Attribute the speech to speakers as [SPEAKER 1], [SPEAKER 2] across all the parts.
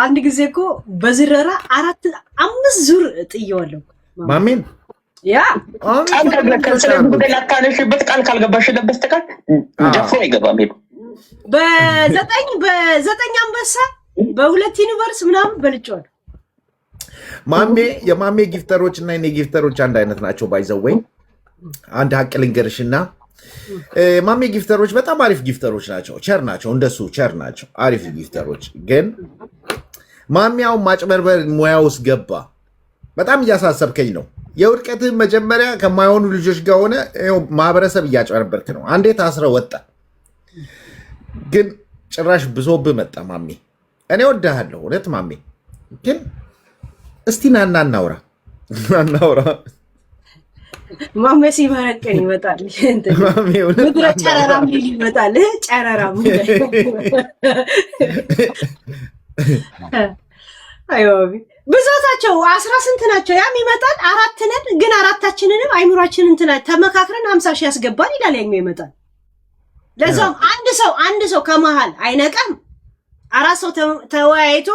[SPEAKER 1] አንድ ጊዜ እኮ በዝረራ አራት አምስት ዙር ጥየዋለሁ
[SPEAKER 2] ማሜን።
[SPEAKER 1] ያ
[SPEAKER 3] ስለዚህ ጉዳይ ላታነሺበት ቃል ካልገባሽለት በስተቀር ደፍሮ አይገባም። ሄዱ
[SPEAKER 1] በዘጠኝ አንበሳ በሁለት universe ምናምን በልጬዋለሁ።
[SPEAKER 2] ማሜ የማሜ gifter ኦች እና የኔ gifter ኦች አንድ አይነት ናቸው። By the way አንድ ሀቅ ልንገርሽ እና ማሜ gifter ኦች በጣም አሪፍ gifter ኦች ናቸው። ቸር ናቸው፣ እንደሱ ቸር ናቸው። አሪፍ gifter ኦች ግን ማሜ አሁን ማጭበርበር ሙያ ውስጥ ገባ። በጣም እያሳሰብከኝ ነው። የውድቀትህ መጀመሪያ ከማይሆኑ ልጆች ጋር ሆነ ማህበረሰብ እያጭበረበርክ ነው። አንዴ ታስረ ወጣ፣ ግን ጭራሽ ብሶብህ መጣ። ማሜ እኔ ወድሃለሁ እውነት ማሜ፣ ግን እስቲ ናና እናውራ እናውራ።
[SPEAKER 1] ማሜ ሲመረቀን ይመጣል። ምድረ ጨረራም ሊል ይመጣል። ጨረራም ብዛታቸው 10 ስንት ናቸው? ያም ይመጣል። አራት ነን፣ ግን አራታችንንም አይምሯችን እንትና ተመካክረን 50,000 ያስገባል ይላል። ያኛው ይመጣል። ለዛውም አንድ ሰው ከመሀል አይነቃም። አራት ሰው ተወያይቶ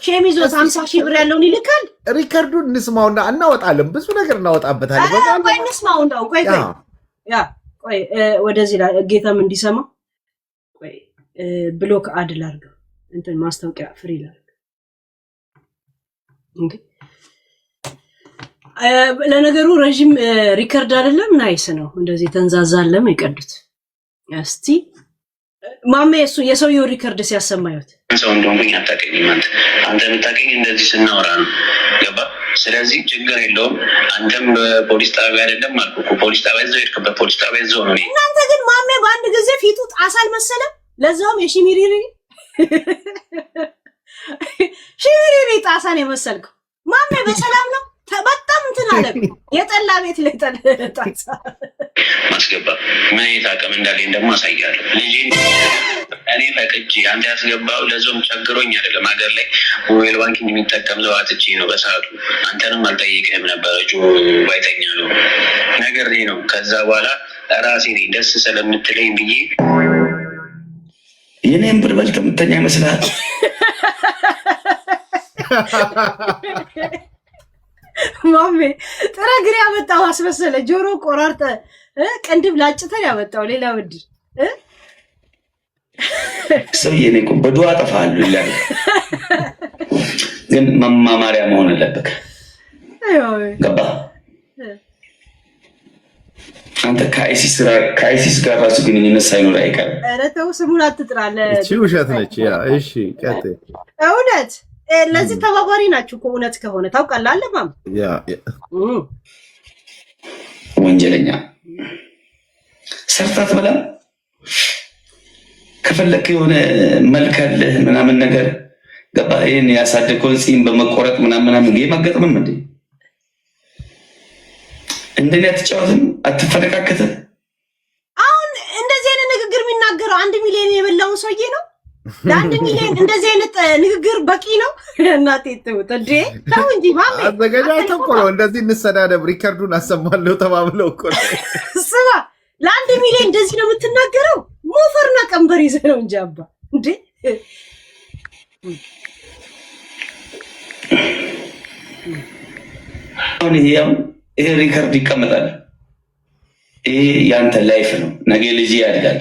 [SPEAKER 1] shame ይዞት 50,000 ብር ያለውን ይልካል።
[SPEAKER 2] Record ኡን እንስማውና እናወጣለን። ብዙ ነገር እናወጣበታለን።
[SPEAKER 1] ቆይ እንስማው፣ እንደው ቆይ ቆይ፣ yeah ቆይ፣ ወደዚህ ጌታም እንዲሰማ ቆይ፣ block ad ላድርገው፣ እንትን ማስታወቂያ free ላድርግ። ለነገሩ ረዥም record አይደለም፣ nice ነው። እንደዚህ ተንዛዛለም የቀዱት። እስቲ ማሜ እሱ የሰውየው record ሲያሰማዩት
[SPEAKER 3] ሰው እንደሆንኩኝ አታውቅኝም። አንተ የምታውቀኝ እንደዚህ ስናወራ ነው። ገባ? ስለዚህ ችግር የለውም። አንተም በፖሊስ ጣቢያ አይደለም አልኩህ እኮ ፖሊስ ጣቢያ እዛው ሄድክበት፣ ፖሊስ ጣቢያ እዛው ነው።
[SPEAKER 1] እናንተ ግን ማሜ በአንድ ጊዜ ፊቱ ጣሳ አልመሰለም። ለዛውም የሽሚሪሪ ሽሚሪሪ ጣሳን የመሰልከው ማሜ በሰላም ነው። በጣም እንትን አለ። የጠላ ቤት ላይ ጣሳ
[SPEAKER 3] ማስገባ ምን አይነት አቅም እንዳለኝ ደግሞ አሳያለሁ። ልጄን እኔ ፈቅጄ አንተ ያስገባው ለዞም ቸግሮኝ አይደለም። ሀገር ላይ mobile banking የሚጠቀም ሰው አጥቼ ነው በሰዓቱ። አንተንም አልጠይቅህም ነበረ ጆ ባይተኛ ነው ነገር ነው። ከዛ በኋላ ራሴ ነኝ ደስ ስለምትለኝ ብዬ
[SPEAKER 4] የኔን ብር በልተህ የምተኛ ይመስልሃል?
[SPEAKER 1] ማሜ ጥረግሬ ያመጣው አስመሰለ። ጆሮ ቆራርጠ ቅንድብ ላጭተን ያመጣው ሌላ ምድር
[SPEAKER 4] ሰውዬ እኔ እኮ በዱዓ እጠፋለሁ ይላል፣ ግን መማማሪያ መሆን አለብህ። ገባህ? አንተ ከአይሲስ ጋር ራሱ ግንኙነት ሳይኖር አይቀርም።
[SPEAKER 1] ኧረ ተው ስሙን አትጥራ።
[SPEAKER 2] እቺ ውሸት ነች። Yeah እሺ፣ ቀጥል።
[SPEAKER 1] እውነት ለዚህ ተባባሪ ናችሁ እኮ እውነት ከሆነ ታውቃለህ። አለ ማም
[SPEAKER 2] Yeah
[SPEAKER 4] ወንጀለኛ ሰርታት በላም ከፈለክ የሆነ መልክ አለህ ምናምን ነገር ገባ። ይህን ያሳደግከውን ፂም በመቆረጥ ምናምን ምናምን game አትገጥምም እንዴ? እንደኔ አትጫወትም? አትፈነካከትም?
[SPEAKER 1] አሁን እንደዚህ አይነት ንግግር የሚናገረው 1 ሚሊዮን የበላውን ሰውዬ ነው። ለ1 ሚሊዮን እንደዚህ አይነት ንግግር በቂ ነው። እናቴ ትሙት እንዴ! ተው እንጂ ማሜ።
[SPEAKER 2] አዘገጃጅተው እኮ ነው እንደዚህ እንሰዳደብ፣ record ኡን አሰማለሁ ተባብለው እኮ ነው።
[SPEAKER 1] ስማ፣ ለ1 ሚሊዮን እንደዚህ ነው የምትናገረው? ሞፈርና ቀንበር ይዘህ ነው እንጂ አባ እንዴ።
[SPEAKER 4] አሁን ይሄ record ይቀመጣል። ይሄ ያንተ life ነው። ነገ ልጅ ያድጋል።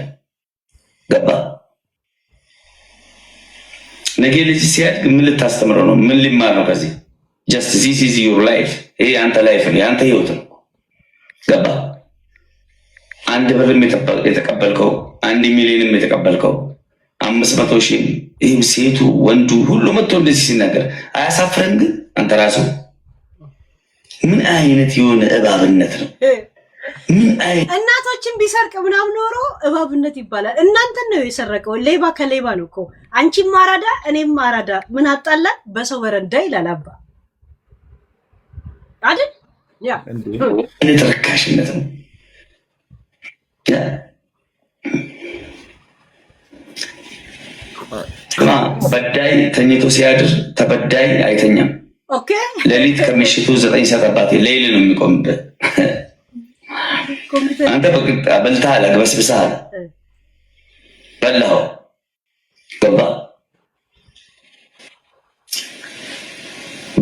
[SPEAKER 4] ገባ? ነገ ልጅ ሲያድግ ምን ልታስተምረው ነው? ምን ሊማር ነው ከዚህ? Just this is your life። ይሄ ያንተ life ነው፣ ያንተ ህይወት ነው። ገባ? 1 ብርም የተቀበልከው 1 ሚሊዮንም የተቀበልከው 500,000ም ይህም ሴቱ ወንዱ ሁሉ መጥቶ እንደዚህ ሲናገር አያሳፍርም? ግን አንተ ራሱ ምን አይነት የሆነ እባብነት ነው? ምን አይነት
[SPEAKER 1] እናቶችን ቢሰርቅ ምናምን ኖሮ እባብነት ይባላል። እናንተን ነው የሰረቀው። ሌባ ከሌባ ነው እኮ። አንቺም አራዳ እኔም አራዳ፣ ምን አጣላን በሰው በረንዳ ይላል አባ አይደል? ያ
[SPEAKER 4] አይነት ርካሽነት ነው? በዳይ ተኝቶ ሲያድር ተበዳይ አይተኛም። ሌሊት ከምሽቱ 9 ሰዓት አባቴ ሌል ነው የሚቆምበት። አንተ በልተሃል፣ አግበስብሰሃል፣ በላኸው። ገባ።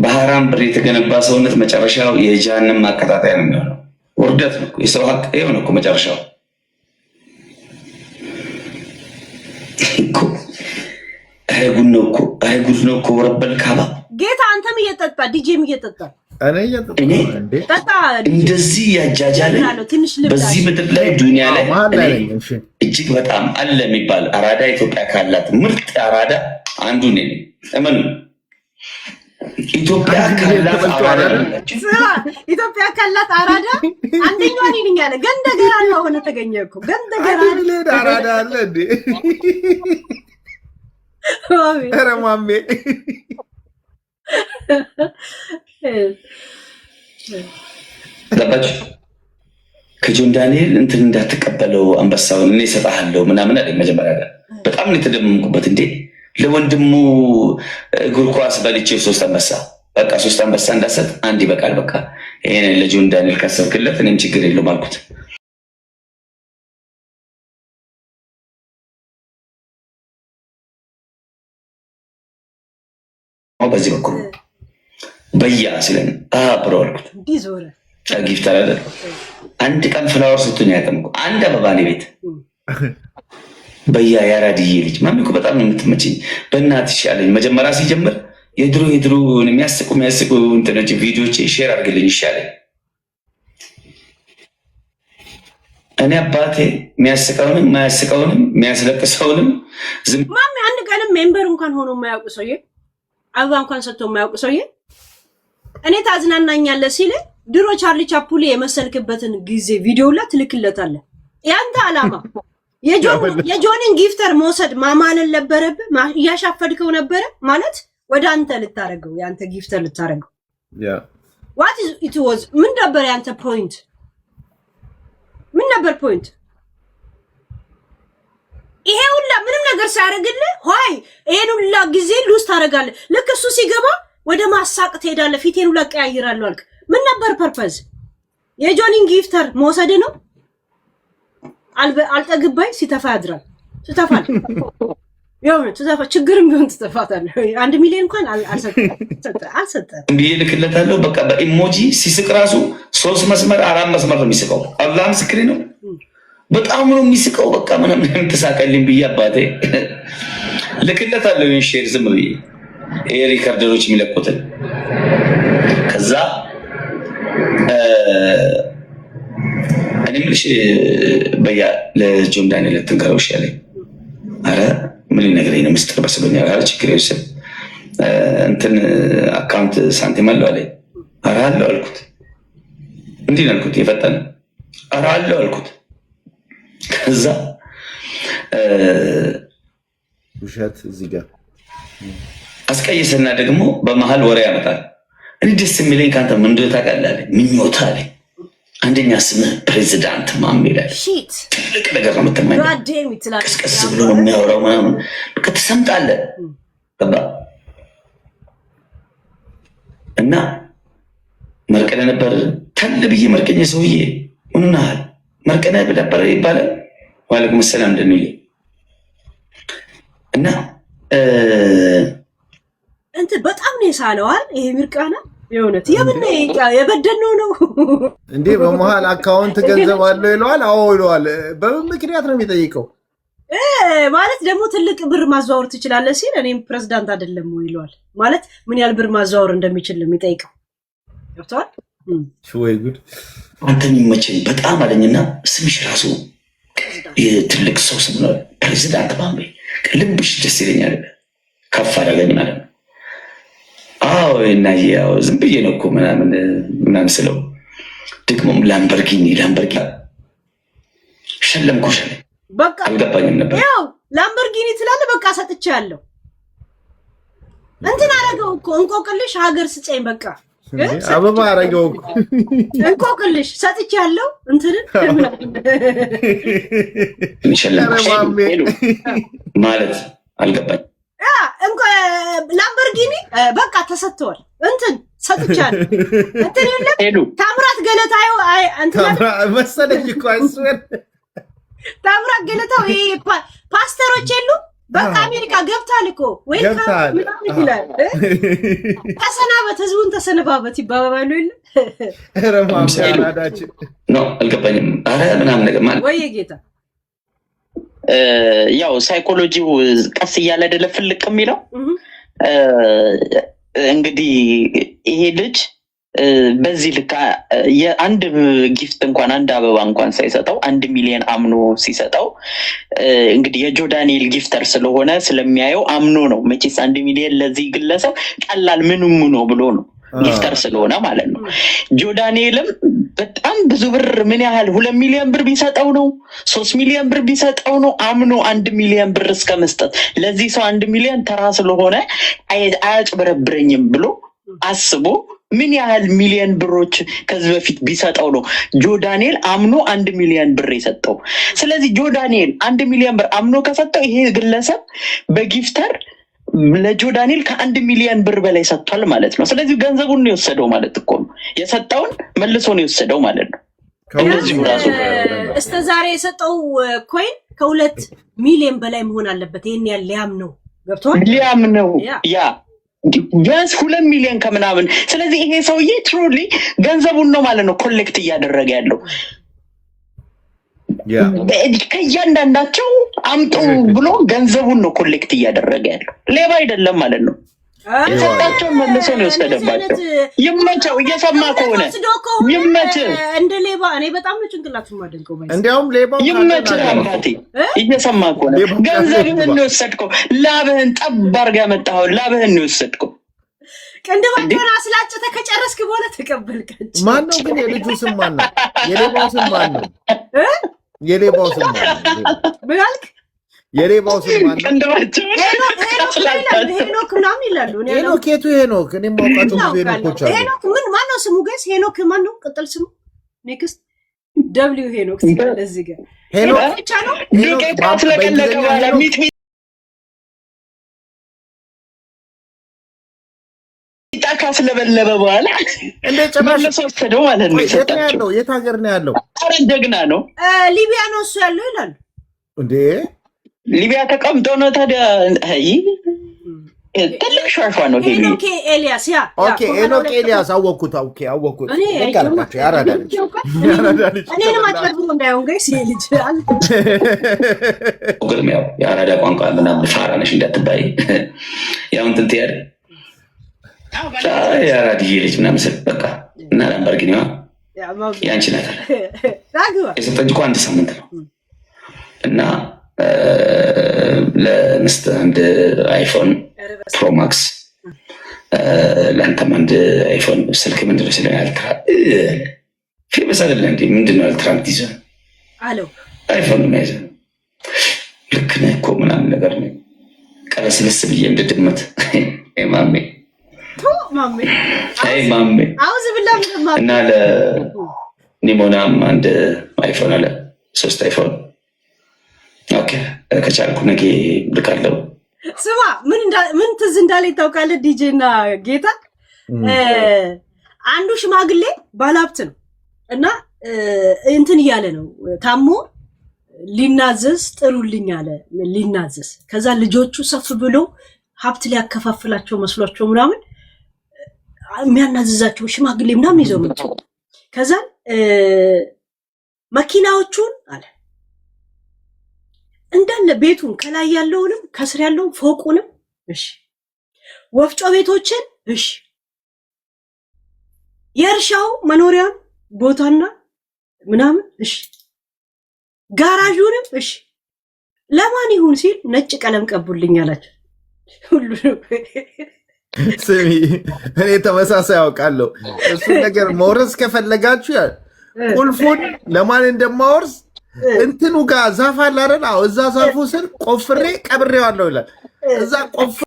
[SPEAKER 4] በሀራም ብር የተገነባ ሰውነት መጨረሻው የጀሃነም ማቀጣጠያ ነው የሚሆነው። ውርደት ነው። የሰው ሀቅ ይኸው ነው እኮ መጨረሻው እኮ። ኧረ ጉድ ነው እኮ! ኧረ ጉድ ነው እኮ! ወረበል ካባ።
[SPEAKER 1] ጌታ፣ አንተም እየጠጣ ዲጄም እየጠጣ።
[SPEAKER 2] እኔ እየጠጣሁ
[SPEAKER 4] እኔ
[SPEAKER 2] ነው እንዴ?
[SPEAKER 1] ጠጣ።
[SPEAKER 4] እንደዚህ ያጃጃለ
[SPEAKER 1] ትንሽ ልብዳ።
[SPEAKER 4] በዚህ ምድር ላይ ዱንያ ላይ
[SPEAKER 2] መሀል ላይ
[SPEAKER 4] እኔ
[SPEAKER 2] ነኝ። እሺ።
[SPEAKER 4] እጅግ በጣም አለ የሚባል አራዳ፣ ኢትዮጵያ ካላት ምርጥ አራዳ አንዱ እኔ ነኝ። እመኑ። ኢትዮጵያ
[SPEAKER 2] 1 ሚሊዮን
[SPEAKER 4] ካላት
[SPEAKER 2] ተበልቶ
[SPEAKER 4] አራዳ
[SPEAKER 2] አራዳ?
[SPEAKER 4] ነው።
[SPEAKER 1] ስማ፣ ኢትዮጵያ ካላት አራዳ አንደኛዋ እኔ ነኝ አለ። ገንደ ገራዳ ሆነ ተገኘ እኮ ገንደ
[SPEAKER 2] አንድ
[SPEAKER 1] ገራዳ።
[SPEAKER 2] ሚሊዮን አራዳ አለ እንዴ? ኧረ ማሜ።
[SPEAKER 4] ገባች። ከጆን ዳንኤል እንትን እንዳትቀበለው አንበሳውን እኔ እሰጥሃለሁ ምናምን አለኝ። መጀመሪያ ጋር በጣም ነው የተደመምኩበት። እንዴ፣ ለወንድሙ እግር ኳስ በልቼ ሶስት አንበሳ፣ በቃ ሶስት አንበሳ እንዳሰጥ አንድ ይበቃል። በቃ ይሄን ለጆን ዳንኤል ካሰብክለት እኔም ችግር የለውም አልኩት። በዚህ በኩል በያ ሲለኝ bro አልኩት።
[SPEAKER 1] እንዲህ ዞረ።
[SPEAKER 4] Gifter አይደል? አንድ ቀን flower ሰጥቶኝ አያውቅም እኮ፣ አንድ አበባ እኔ ቤት። በያ ያራድዬ ልጅ ማሚ እኮ በጣም ነው የምትመቸኝ፣ በእናትሽ አለኝ። መጀመሪያ ሲጀምር የድሮ የድሮ የሚያስቁ የሚያስቁ እንትኖች ቪዲዮዎች share አድርግልኝ ይሻለኝ። እኔ አባቴ የሚያስቀውንም የማያስቀውንም የሚያስለቅሰውንም ዝም
[SPEAKER 1] ማሚ፣ አንድ ቀንም member እንኳን ሆኖ የማያውቁ ሰውዬ፣ አበባ እንኳን ሰጥቶ የማያውቁ ሰውዬ እኔ ታዝናናኛለህ ሲል ድሮ ቻርሊ ቻፑሊ የመሰልክበትን ጊዜ ቪዲዮ ላይ ትልክለታለህ። ያንተ ዓላማ የጆኒን gifter መውሰድ ማማለል ነበረብህ። እያሻፈድከው ነበረ ማለት ወደ አንተ ልታረገው፣ የአንተ gifter ልታረገው። What it was? ምን ነበር ያንተ point? ምን ነበር point? ይሄ ሁላ ምንም ነገር ሳያደርግልህ why ይሄን ሁላ ጊዜ lose ታደርጋለህ? ልክ እሱ ሲገባ ወደ ማሳቅ ትሄዳለህ። ፊቴን ሁላ ቀያይራለሁ አልክ። ምን ነበር purpose? የጆኒን gifter መውሰድ ነው? አልጠግባይ ሲተፋ ያድራል። ትተፋል፣ የሆነ ትተፋ፣ ችግርም ቢሆን ትተፋታለህ። 1 ሚሊዮን እንኳን አልሰጠህም።
[SPEAKER 4] ብዬ ልክለታለሁ። በቃ በ emoji ሲስቅ ራሱ ሶስት መስመር አራት መስመር ነው የሚስቀው። አላህ ምስክሬ ነው። በጣም ነው የሚስቀው። በቃ ምንም ተሳቀልኝ ብዬ አባቴ ልክለታለሁ። ይሄን share ዝም ብዬ ይሄ recorder ኦች የሚለቁትን። ከዛ እኔ የምልሽ በያ ለጆን ዳንኤል ትንገረው እሺ አለኝ። አረ ምን ሊነግረኝ ነው? ምስጢር መስሎኛል። አረ ችግር የለም፣ እንትን account ሳንቲም አለው አለኝ። አረ አለው አልኩት። እንዲህ ነው አልኩት፣ የፈጠነ አረ አለው አልኩት። ከዛ
[SPEAKER 2] ውሸት እዚህ ጋር።
[SPEAKER 4] አስቀይስና ደግሞ በመሀል ወሬ ያመጣል። እኔ ደስ የሚለኝ ከአንተ ምን እንደሆነ ታውቃለህ አለኝ። ምኞት አለኝ። አንደኛ ስምህ ፕሬዚዳንት ማሜ ይላል።
[SPEAKER 1] Shit.
[SPEAKER 4] ትልቅ ነገር ነው የምትመኘው።
[SPEAKER 1] Goddamn ይትላል።
[SPEAKER 4] ቀስቀስ ብሎ ነው የሚያወራው ምናምን፣ በቃ ትሰምጣለህ። ገባ እና መርቀነ ነበር ተል ብዬ መርቀኝ ሰውዬ ምን ሆነሃል? መርቀነ ነበር ይባላል። ዋለይኩም ሰላም እንደንዬ እና
[SPEAKER 1] እንትን በጣም ነው የሳለዋል። ይሄ ምርቃና የእውነት የምን የበደነው ነው።
[SPEAKER 2] እንዴ፣ በመሀል account ገንዘብ አለው ይለዋል። አዎ ይለዋል። በምን ምክንያት ነው የሚጠይቀው?
[SPEAKER 1] ማለት ደግሞ ትልቅ ብር ማዘዋወር ትችላለህ ሲል እኔም ፕሬዚዳንት አይደለም ወይ ይለዋል። ማለት ምን ያህል ብር ማዘዋወር እንደሚችል ነው የሚጠይቀው። ገብተዋል።
[SPEAKER 2] ወይ ጉድ!
[SPEAKER 4] አንተ የሚመቸኝ በጣም አለኝና ስምሽ ራሱ የትልቅ ሰው ስም ነው። ፕሬዚዳንት ማሜ ልብሽ ደስ ይለኛል። ከፍ አደረገኝ ማለት ነው። አዎ እና ያው ዝም ብዬ ነው እኮ ምናምን ምናምን ስለው ደግሞም ላምበርጊኒ ላምበርጊኒ ሸለምኩሽ አለኝ።
[SPEAKER 1] በቃ
[SPEAKER 4] አልገባኝም ነበር።
[SPEAKER 1] ያው ላምበርጊኒ ትላለህ። በቃ ሰጥቼሃለሁ። እንትን አደረገው እኮ፣ እንቆቅልሽ ሀገር ስጨኝ በቃ።
[SPEAKER 2] አበባ አረገው እኮ።
[SPEAKER 1] እንቆቅልሽ ሰጥቼሃለሁ እንትንን
[SPEAKER 4] ሸለምኩሽ
[SPEAKER 2] ኧረ ማሜ።
[SPEAKER 4] ማለት አልገባኝም።
[SPEAKER 1] ላምበርጊኒ በቃ ተሰጥተዋል። እንትን ሰጥቻለሁ። እንትን የለም ታምራት ገለታ እንትን
[SPEAKER 2] መሰለኝ እኮ፣ I swear።
[SPEAKER 1] ታምራት ገለታው ይሄ ፓስተሮች የሉ በቃ አሜሪካ ገብታል እኮ welcome
[SPEAKER 2] ገብተሃል።
[SPEAKER 1] ምናምን ይላል። ተሰናበት፣ ህዝቡን ተሰነባበት ይባባሉ የለ።
[SPEAKER 2] ኧረ ማሜ አራዳችን።
[SPEAKER 4] ነው አልገባኝም። አረ ምናምን ነገር ማለት
[SPEAKER 1] ወይ ጌታ።
[SPEAKER 5] ያው ሳይኮሎጂው ቀስ እያለ አይደለ ፍልቅ የሚለው። እንግዲህ ይሄ ልጅ በዚህ ልክ የአንድ gift እንኳን፣ አንድ አበባ እንኳን ሳይሰጠው 1 ሚሊዮን አምኖ ሲሰጠው፣ እንግዲህ የጆዳንኤል gifter ስለሆነ ስለሚያየው አምኖ ነው። መቼስ 1 ሚሊዮን ለዚህ ግለሰብ ቀላል ምንም ነው ብሎ ነው፣ gifter ስለሆነ ማለት ነው። ጆዳንኤልም በጣም ብዙ ብር፣ ምን ያህል 2 ሚሊዮን ብር ቢሰጠው ነው፣ 3 ሚሊዮን ብር ቢሰጠው ነው አምኖ 1 ሚሊዮን ብር እስከ መስጠት? ለዚህ ሰው 1 ሚሊዮን ተራ ስለሆነ አያጭበረብረኝም ብሎ አስቦ ምን ያህል ሚሊዮን ብሮች ከዚህ በፊት ቢሰጠው ነው ጆዳንኤል አምኖ 1 ሚሊዮን ብር የሰጠው? ስለዚህ ጆዳንኤል 1 ሚሊዮን ብር አምኖ ከሰጠው ይሄ ግለሰብ በ gifter ለጆዳንኤል ከ1 ሚሊዮን ብር በላይ ሰጥቷል ማለት ነው። ስለዚህ ገንዘቡን ነው የወሰደው ማለት እኮ ነው። የሰጠውን መልሶ ነው የወሰደው ማለት ነው። እንደዚሁ ራሱ
[SPEAKER 1] እስከ ዛሬ የሰጠው coin ከ2 ሚሊዮን በላይ መሆን አለበት። ይሄን ያህል ሊያም ነው ገብቶሃል?
[SPEAKER 5] ሊያም ነው። Yeah፣ ቢያንስ 2 ሚሊዮን ከምናምን። ስለዚህ ይሄ ሰውዬ truly ገንዘቡን ነው ማለት ነው collect እያደረገ ያለው። ከእያንዳንዳቸው አምጡ ብሎ ገንዘቡን ነው collect እያደረገ ያለው። ሌባ አይደለም ማለት ነው። የሰጣቸውን መልሶ ነው የወሰደባቸው። ይመቸው፣ እየሰማ ከሆነ ይመች።
[SPEAKER 1] እንደ ሌባ እኔ በጣም ነው ጭንቅላቱን የማደንቀው።
[SPEAKER 2] እንዲያውም ሌባው
[SPEAKER 5] ይመች አባቴ፣ እየሰማ ከሆነ ገንዘብህን ነው የወሰድከው። ላብህን ጠብ አድርገህ ያመጣኸው ላብህን ነው የወሰድከው።
[SPEAKER 1] ቅንድባቸውን አስላጭተህ ከጨረስክ በኋላ ተቀበልካቸው።
[SPEAKER 2] ማን ነው ግን? የልጁ ስም ማን ነው? የሌባው ስም ማን ነው? የሌባው ስም ማን ነው?
[SPEAKER 1] ምን አልክ?
[SPEAKER 2] የሌባው ስም ማን ነው?
[SPEAKER 5] ቅንድባቸውን
[SPEAKER 1] ሄኖክ ምናምን ይላሉ።
[SPEAKER 2] ሄኖክ የቱ ሄኖክ? እኔ የማውቃቸው ብዙ ሄኖኮች አሉ።
[SPEAKER 1] ሄኖክ ምን ማን ነው ስሙ? Guys፣ ሄኖክ ማን ነው ቅጥል ስሙ? Next W ሄኖክ ሲባል እዚህ ጋር
[SPEAKER 2] ሄኖክ
[SPEAKER 1] ብቻ ነው።
[SPEAKER 5] ዱቄት ካስለቀለቀ በኋላ፣ ሚጥሚጣ ካስለበለበ በኋላ
[SPEAKER 2] እንደ ጭራሽ
[SPEAKER 5] መልሶ ወሰደው ማለት ነው።
[SPEAKER 2] የት ነው
[SPEAKER 5] የሰጣቸው
[SPEAKER 2] ያለው? የት ሀገር ነው ያለው?
[SPEAKER 5] ኧረ ጀግና ነው።
[SPEAKER 1] ሊቢያ ነው እሱ ያለው ይላሉ።
[SPEAKER 2] እንዴ?
[SPEAKER 5] ሊቢያ ተቀምጦ ነው ታዲያ። አይ ትልቅ ሿሿ ነው ይሄ።
[SPEAKER 1] ሄኖክ ኤልያስ፣ yeah።
[SPEAKER 2] Okay፣ ሄኖክ ኤልያስ፣ አወኩት። Okay፣ አወኩት።
[SPEAKER 1] እኔ
[SPEAKER 2] ልክ አልኳቸው። ያራዳ ልጅ፣ ያራዳ ልጅ።
[SPEAKER 1] እኔንም አጭበርብሮ እንዳይሆን guys ይሄ ልጅ አለ።
[SPEAKER 4] ግርም ያው የአራዳ ቋንቋ ምናምን ፋራ ነሽ እንዳትባይ፣ ያው እንትን ትያለሽ፣ የአራድዬ ልጅ ምናምን ስል በቃ እና ላምበርጊኒዋ ያንቺ ናት አለ። የሰጠኝ እኮ አንድ ሳምንት ነው። እና ለሚስት አንድ iPhone Pro Max፣ ለአንተም አንድ iPhone። ስልክ ምንድን ነው ሲለኝ Ultra፣ famous አይደለ እንዴ? ምንድን ነው Ultra የምትይዘው?
[SPEAKER 1] አለው።
[SPEAKER 4] iPhone ነው የያዘው። ልክ ነህ እኮ ምናምን ነገር ነው። ቀለስለስ ብዬ እንደ ድመት ማሜ።
[SPEAKER 1] ማሜ።
[SPEAKER 4] አይ ማሜ።
[SPEAKER 1] አውዝ ብላ።
[SPEAKER 4] እና ለኒሞናም አንድ iPhone አለ፣ ሶስት iPhone። Okay፣ ከቻልኩ ነገ ልካለው።
[SPEAKER 1] ስማ፣ ምን ትዝ እንዳለኝ ታውቃለህ? ዲጄ እና ጌታ፣ አንዱ ሽማግሌ ባለሀብት ነው እና እንትን እያለ ነው፣ ታሞ ሊናዘዝ ጥሩልኝ አለ፣ ሊናዘዝ። ከዛ ልጆቹ ሰፍ ብሎ ሀብት ሊያከፋፍላቸው መስሏቸው ምናምን የሚያናዝዛቸው ሽማግሌ ምናምን ይዘው መጡ። ከዛ መኪናዎቹን አለ እንዳለ፣ ቤቱን ከላይ ያለውንም ከስር ያለውን ፎቁንም፣ እሺ፣ ወፍጮ ቤቶችን፣ እሺ፣ የእርሻው መኖሪያን ቦታና ምናምን፣ እሺ፣ ጋራዡንም፣ እሺ፣ ለማን ይሁን ሲል ነጭ ቀለም ቀቡልኝ አላቸው። ሁሉንም።
[SPEAKER 2] ስሚ፣ እኔ ተመሳሳይ አውቃለሁ። እሱን ነገር መውረስ ከፈለጋችሁ ቁልፉን ለማን እንደማወርስ እንትኑ ጋር ዛፍ አለ አይደል? አዎ፣ እዛ ዛፉ ስር ቆፍሬ ቀብሬዋለሁ ይላል። እዛ ቆፍሬ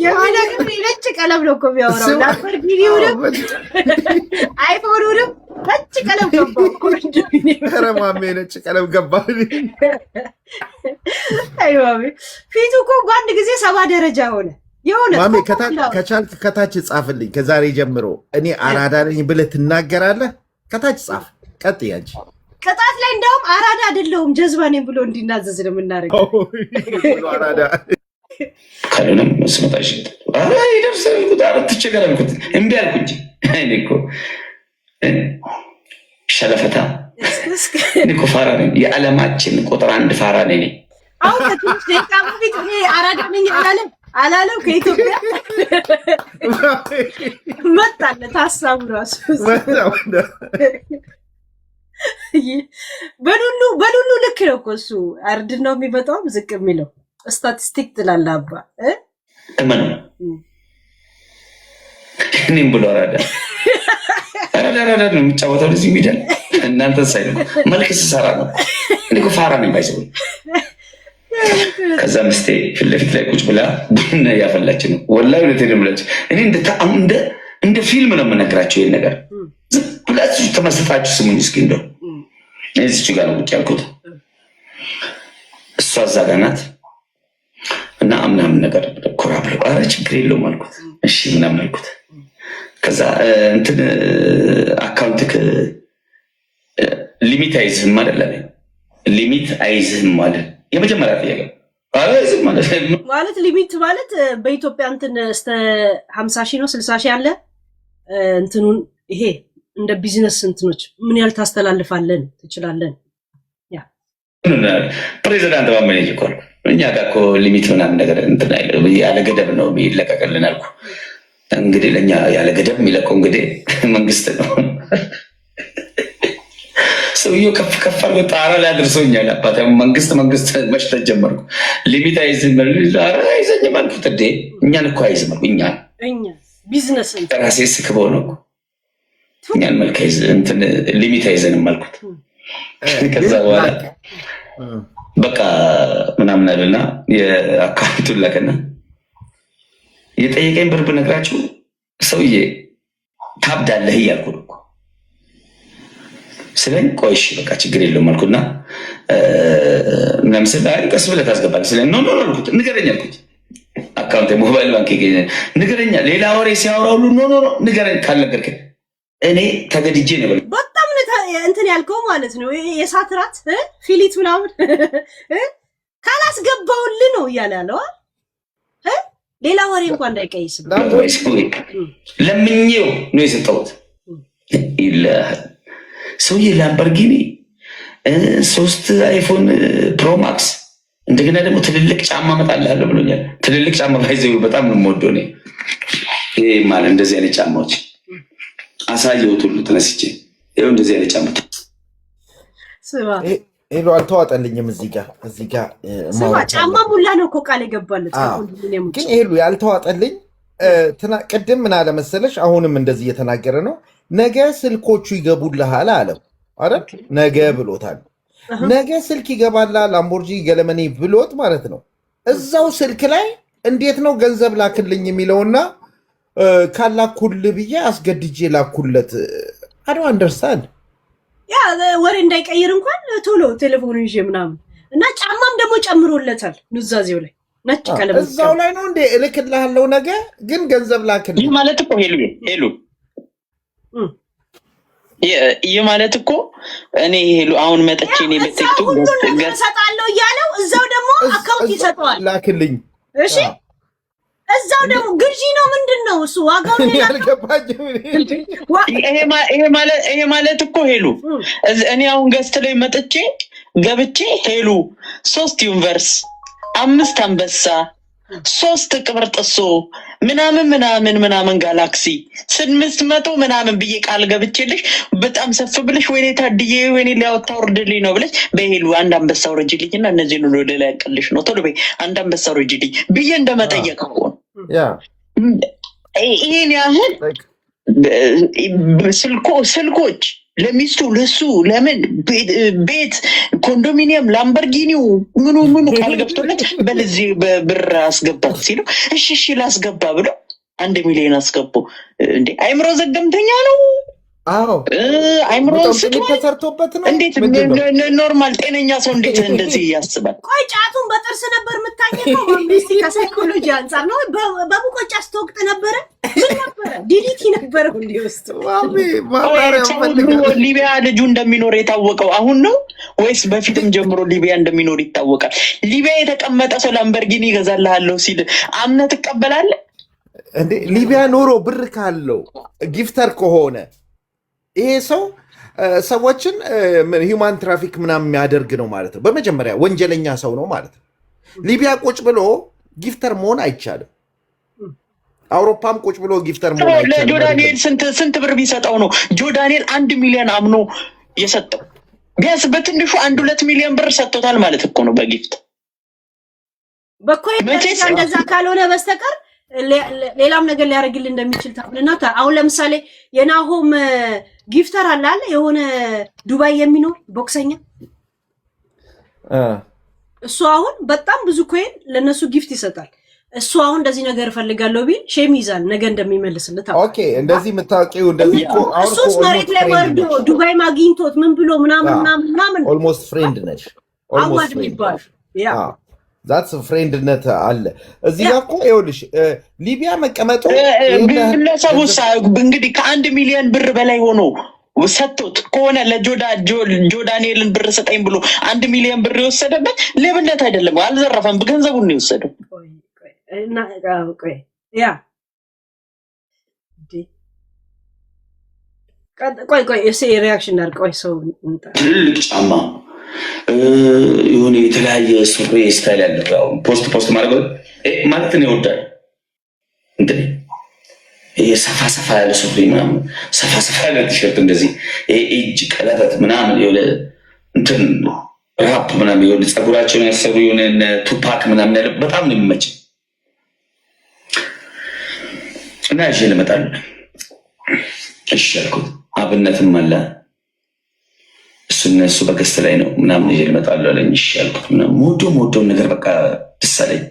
[SPEAKER 1] የሚነግር ነጭ ቀለም ነው እኮ የሚያወራው። ላምበርጊኒውንም iPhone ኑንም ነጭ ቀለም ገባው።
[SPEAKER 2] ኧረ ማሜ ነጭ ቀለም ገባ።
[SPEAKER 1] አይ ማሜ፣ ፊቱ እኮ በአንድ ጊዜ 70 ደረጃ ሆነ። የእውነት
[SPEAKER 2] ማሜ
[SPEAKER 1] ኮኮ
[SPEAKER 2] ከቻልክ ከታች ጻፍልኝ። ከዛሬ ጀምሮ እኔ አራዳ ነኝ ብለህ ትናገራለህ። ከታች ጻፍ። ቀጥይ አንቺ።
[SPEAKER 1] ቅጣት ላይ እንደውም አራዳ አይደለሁም ጀዝባ ነኝ ብሎ እንዲናዘዝ ነው የምናደርገው።
[SPEAKER 2] ብሎ አራዳ።
[SPEAKER 4] ካልሆነም ስመጣ ይሸጥ ይደርሳል አልኩት። ኧረ ትቸገር አልኩት። እምቢ አልኩ እንጂ እኔ እኮ ሸለፈታ፣ እኔ እኮ ፋራ ነኝ። የዓለማችን ቁጥር አንድ ፋራ ነኝ እኔ።
[SPEAKER 1] አሁን ከትንሽ ደቂቃ በፊት እኔ አራዳ ነኝ አላለም አላለም። ከኢትዮጵያ መጣለት ሀሳቡ ራሱ። በሉሉ በሉሉ ልክ ነው እኮ እሱ አርድ ነው የሚመጣውም ዝቅ የሚለው statistic ትላለህ አባ እ?
[SPEAKER 4] እመኑ፣ እኔም ብሎ አራዳ አራዳ አራዳ ነው የሚጫወተው እዚህ ሚዲያ ላይ። እናንተ ሳይ ነው መልክ ስሰራ ነው። እኔ እኮ ፋራ ነኝ ባይዘው። ከዛ ምስቴ ፊት ለፊት ላይ ቁጭ ብላ ቡና እያፈላች ነው። ወላሂ እውነቴን ነው የምላችሁ። እኔ እንደ ፊልም ነው የምነግራቸው ይሄን ነገር። ዝም ብላችሁ ተመስጣችሁ ስሙኝ እስኪ። እንደው እኔ እዚች ጋር ነው ቁጭ ያልኩት፣ እሷ እዛ ጋር ናት። እና ምናምን ነገር ኩራ ብሎ ኧረ ችግር የለውም አልኩት። እሺ ምናምን አልኩት። ከዛ እንትን account ክ limit አይዝህም አይደል አለኝ። Limit አይዝህም አለ። የመጀመሪያ ጥያቄ ኧረ አይዝህም አለ።
[SPEAKER 1] ማለት limit ማለት በኢትዮጵያ እንትን እስከ 50,000 ነው 60,000 አለ እንትኑን ይሄ እንደ ቢዝነስ እንትኖች ምን ያህል ታስተላልፋለን ትችላለን።
[SPEAKER 4] ፕሬዚዳንት ማመን እኮ አልኩ። እኛ ጋር እኮ limit ምናምን ነገር እንትን አይልም፣ ያለ ገደብ ነው የሚለቀቅልን አልኩ። እንግዲህ ለእኛ ያለ ገደብ የሚለቀው እንግዲህ መንግስት ነው። ሰውየው ከፍ ከፍ አድርጎ ጣራ ላይ አድርሶኛል። አባት መንግስት መንግስት መሽተት ጀመርኩ። Limit አይዝም፣ ኧረ አይዘኝም አልኩት። እንዴ እኛን እኮ አይዝም አልኩ። እኛን
[SPEAKER 1] እኛ ቢዝነስ እንትን
[SPEAKER 4] ራሴ ስክበው ነው እኮ እኛን መልክ እንትን limit አይዘንም አልኩት። ከዛ በኋላ በቃ ምናምን አለና የ account ኡን ላከና የጠየቀኝ ብር ብነግራችሁ ሰውዬ ታብዳለህ እያልኩ ነው እኮ ስለኝ፣ ቆይ እሺ በቃ ችግር የለውም አልኩና ምናምን ስል አይ ቀስ ብለህ ታስገባለህ ስለኝ no no no አልኩት፣ ንገረኝ አልኩት። Account mobile bank ንገረኛ። ሌላ ወሬ ሲያወራ ሁሉ no no no ንገረኝ፣ ካልነገርከኝ እኔ ተገድጄ ነው የበላሁት።
[SPEAKER 1] በጣም ነው እንትን ያልከው ማለት ነው። ይሄ የእሳት ራት ፊሊት ምናምን ካላስገባውልህ ነው እያለ ያለው እ? ሌላ ወሬ እንኳን እንዳይቀይስም።
[SPEAKER 4] ለምኜው ነው የሰጠሁት። ይለሃል ሰውዬ Lamborghini፣ ሶስት iPhone Pro Max፣ እንደገና ደግሞ ትልልቅ ጫማ እመጣልሃለሁ ብሎኛል። ትልልቅ ጫማ by the way በጣም ነው የምወደው እኔ። ይሄ ማለት እንደዚህ አይነት ጫማዎች አሳየሁት ሁሉ ተነስቼ ይኸው እንደዚህ አይነት ጫማ።
[SPEAKER 1] ስማ።
[SPEAKER 2] ሄሎ አልተዋጠልኝም። እዚህ ጋ
[SPEAKER 1] ስማ፣
[SPEAKER 2] ማውራት
[SPEAKER 1] ጫማ
[SPEAKER 2] አለብን።
[SPEAKER 1] ሙላ ነው እኮ ቃል የገባለት
[SPEAKER 2] አዎ።
[SPEAKER 1] ከኮንዶሚኒየም ውጭ።
[SPEAKER 2] ግን ሄሉ ያልተዋጠልኝ ቅድም ምን አለ መሰለሽ፣ አሁንም እንደዚህ እየተናገረ ነው። ነገ ስልኮቹ ይገቡልሃል አለው አይደል? ነገ ብሎታል። ነገ ስልክ ይገባልሃል Lamborghini ገለመኔ ብሎት ማለት ነው። እዛው ስልክ ላይ እንዴት ነው ገንዘብ ላክልኝ የሚለውና ካላኩል ብዬ አስገድጄ ላኩለት። I don't understand.
[SPEAKER 1] Yeah፣ ወሬ እንዳይቀይር እንኳን ቶሎ ቴሌፎኑ ይዤ ምናምን እና ጫማም ደግሞ ጨምሮለታል ኑዛዜው ላይ ነጭ ቀለም።
[SPEAKER 2] እዛው ላይ ነው እንዴ እልክልሃለሁ ነገ ግን ገንዘብ ላክልኝ።
[SPEAKER 5] ይህ ማለት እኮ ሄሉ ሄሉ ይህ ማለት እኮ እኔ ሄሉ አሁን መጥቼ እኔ
[SPEAKER 1] እዛው
[SPEAKER 5] በ TikTok
[SPEAKER 1] ሁሉን ነገር እሰጣለሁ እያለው እዛው ደግሞ account ይሰጠዋል።
[SPEAKER 2] ላክልኝ።
[SPEAKER 1] እሺ፣ እዛው ደግሞ ግዢ ነው ምንድን ነው እሱ ዋጋው ሌላ ነው።
[SPEAKER 2] አልገባኝም።
[SPEAKER 5] ይሄ ማለት እኮ ሄሉ እኔ አሁን guest ላይ መጥቼ ገብቼ ሄሉ ሶስት universe፣ አምስት አንበሳ፣ ሶስት ቅብርጥሶ ምናምን ምናምን ምናምን ጋላክሲ 800 ምናምን ብዬ ቃል ገብቼልሽ በጣም ሰፍ ብለሽ ወይኔ ታድዬ ወይኔ ሊያወጣ ውርድልኝ ነው ብለሽ በሄሉ አንድ አንበሳ ውረጅልኝ እና እነዚህን ሁሉ ወደ ላይ ያቀልሽ ነው ቶሎ በይ አንድ አንበሳ ውረጅልኝ ብዬ እንደመጠየቅ እኮ ነው። ይህን ያህል ስልኮች ለሚስቱ ለሱ ለምን ቤት ኮንዶሚኒየም Lamborghini ው ምኑ ምኑ ቃል ገብቶለት በልዚህ በብር አስገባት ሲለው እሺ እሺ ላስገባ ብሎ 1 ሚሊዮን አስገቡ። እንዴ አይምሮ ዘገምተኛ ነው።
[SPEAKER 2] አዎ
[SPEAKER 5] አይምሮውን
[SPEAKER 2] በጣም
[SPEAKER 5] ስቷል።
[SPEAKER 2] ተሰርቶበት ነው።
[SPEAKER 5] እንዴት
[SPEAKER 2] ምንድን ነው?
[SPEAKER 5] Normal ጤነኛ ሰው እንዴት እንደዚህ ያስባል?
[SPEAKER 1] ቆይ ጫቱን በጥርስ ነበር የምታኘከው? እስኪ ከሳይኮሎጂ አንጻር ነው። በሙቆጫ ስትወቅጥ ነበረ? ምን ነበረ? ዲዲቲ ነበረው እንዲ ውስጥ
[SPEAKER 2] ማሜ ማብራሪያ
[SPEAKER 5] ሰው ሁሉ
[SPEAKER 2] እፈልጋለሁ።
[SPEAKER 5] ሊቢያ ልጁ እንደሚኖር የታወቀው አሁን ነው ወይስ በፊትም ጀምሮ ሊቢያ እንደሚኖር ይታወቃል? ሊቢያ የተቀመጠ ሰው ላምበርጊኒ ይገዛልሃለሁ ሲል አምነህ ትቀበላለህ?
[SPEAKER 2] እንዴ ሊቢያ ኖሮ ብር ካለው gifter ከሆነ ይሄ ሰው ሰዎችን human traffic ምናምን የሚያደርግ ነው ማለት ነው። በመጀመሪያ ወንጀለኛ ሰው ነው ማለት ነው። ሊቢያ ቁጭ ብሎ gifter መሆን አይቻልም። አውሮፓም ቁጭ ብሎ gifter መሆን አይቻልም።
[SPEAKER 5] ለጆ ዳንኤል ስንት ብር ቢሰጠው ነው ጆ ዳንኤል 1 ሚሊዮን አምኖ የሰጠው? ቢያንስ በትንሹ 1-2 ሚሊዮን ብር ሰጥቶታል ማለት እኮ ነው በ gift።
[SPEAKER 1] በ coin
[SPEAKER 5] መቼስ
[SPEAKER 1] ደረጃ እንደዛ ካልሆነ በስተቀር ሌላም ነገር ሊያደርግልህ እንደሚችል ታምንና አሁን ለምሳሌ የናሆም gifter አለ አለ የሆነ ዱባይ የሚኖር ቦክሰኛ፣ እሱ አሁን በጣም ብዙ coin ለእነሱ gift ይሰጣል። እሱ አሁን እንደዚህ ነገር እፈልጋለሁ ቢል shame ይዛል ነገ እንደሚመልስልህ ታውቃለህ።
[SPEAKER 2] Okay፣ እንደዚህ የምታውቂው እንደዚህ እኮ አሁን
[SPEAKER 1] እሱስ መሬት ላይ ወርዶ ዱባይ ማግኝቶት ምን ብሎ ምናምን ምናምን ምናምን
[SPEAKER 2] Almost friend ነሽ።
[SPEAKER 1] አዋድ የሚባል yeah።
[SPEAKER 2] That's friend ነት አለ እዚህ ጋር እኮ ይኸውልሽ፣ ሊቢያ መቀመጡ
[SPEAKER 5] ግለሰቡ እንግዲህ ከ1 ሚሊዮን ብር በላይ ሆኖ ሰጥቶት ከሆነ ለጆ ዳንኤልን ብር ስጠኝ ብሎ 1 ሚሊዮን ብር የወሰደበት ሌብነት አይደለም፣ አልዘረፈም፣ ገንዘቡን ነው የወሰደው።
[SPEAKER 1] ቆይ ቆይ እና ቆይ yeah እንዴ፣ ቆይ ቆይ እስኪ reaction እናድርግ። ቆይ ሰው እንጣ
[SPEAKER 4] ትልልቅ ጫማ፣ የሆነ የተለያየ ሱሪ style ያለው፣ ያው post post ማድረግ ማለት ነው ይወዳል። እንትን ይሄ ሰፋ ሰፋ ያለ ሱሪ ምናምን፣ ሰፋ ሰፋ ያለ ቲሸርት፣ እንደዚህ ይሄ እጅ ቀለበት ምናምን፣ የሆነ እንትን ራፕ ምናምን፣ የሆነ ፀጉራቸውን ያሰሩ የሆነ እነ ቱፓክ ምናምን ያለ በጣም ነው የሚመች እና ይዤ ልመጣለሁ። እሺ አልኩት። አብነትም አለ፣ እሱ እነሱ በ guest ላይ ነው ምናምን፣ ይዤ ልመጣለሁ አለኝ። እሺ አልኩት። ምናምን መወደውን ነገር በቃ ደስ አለኝ።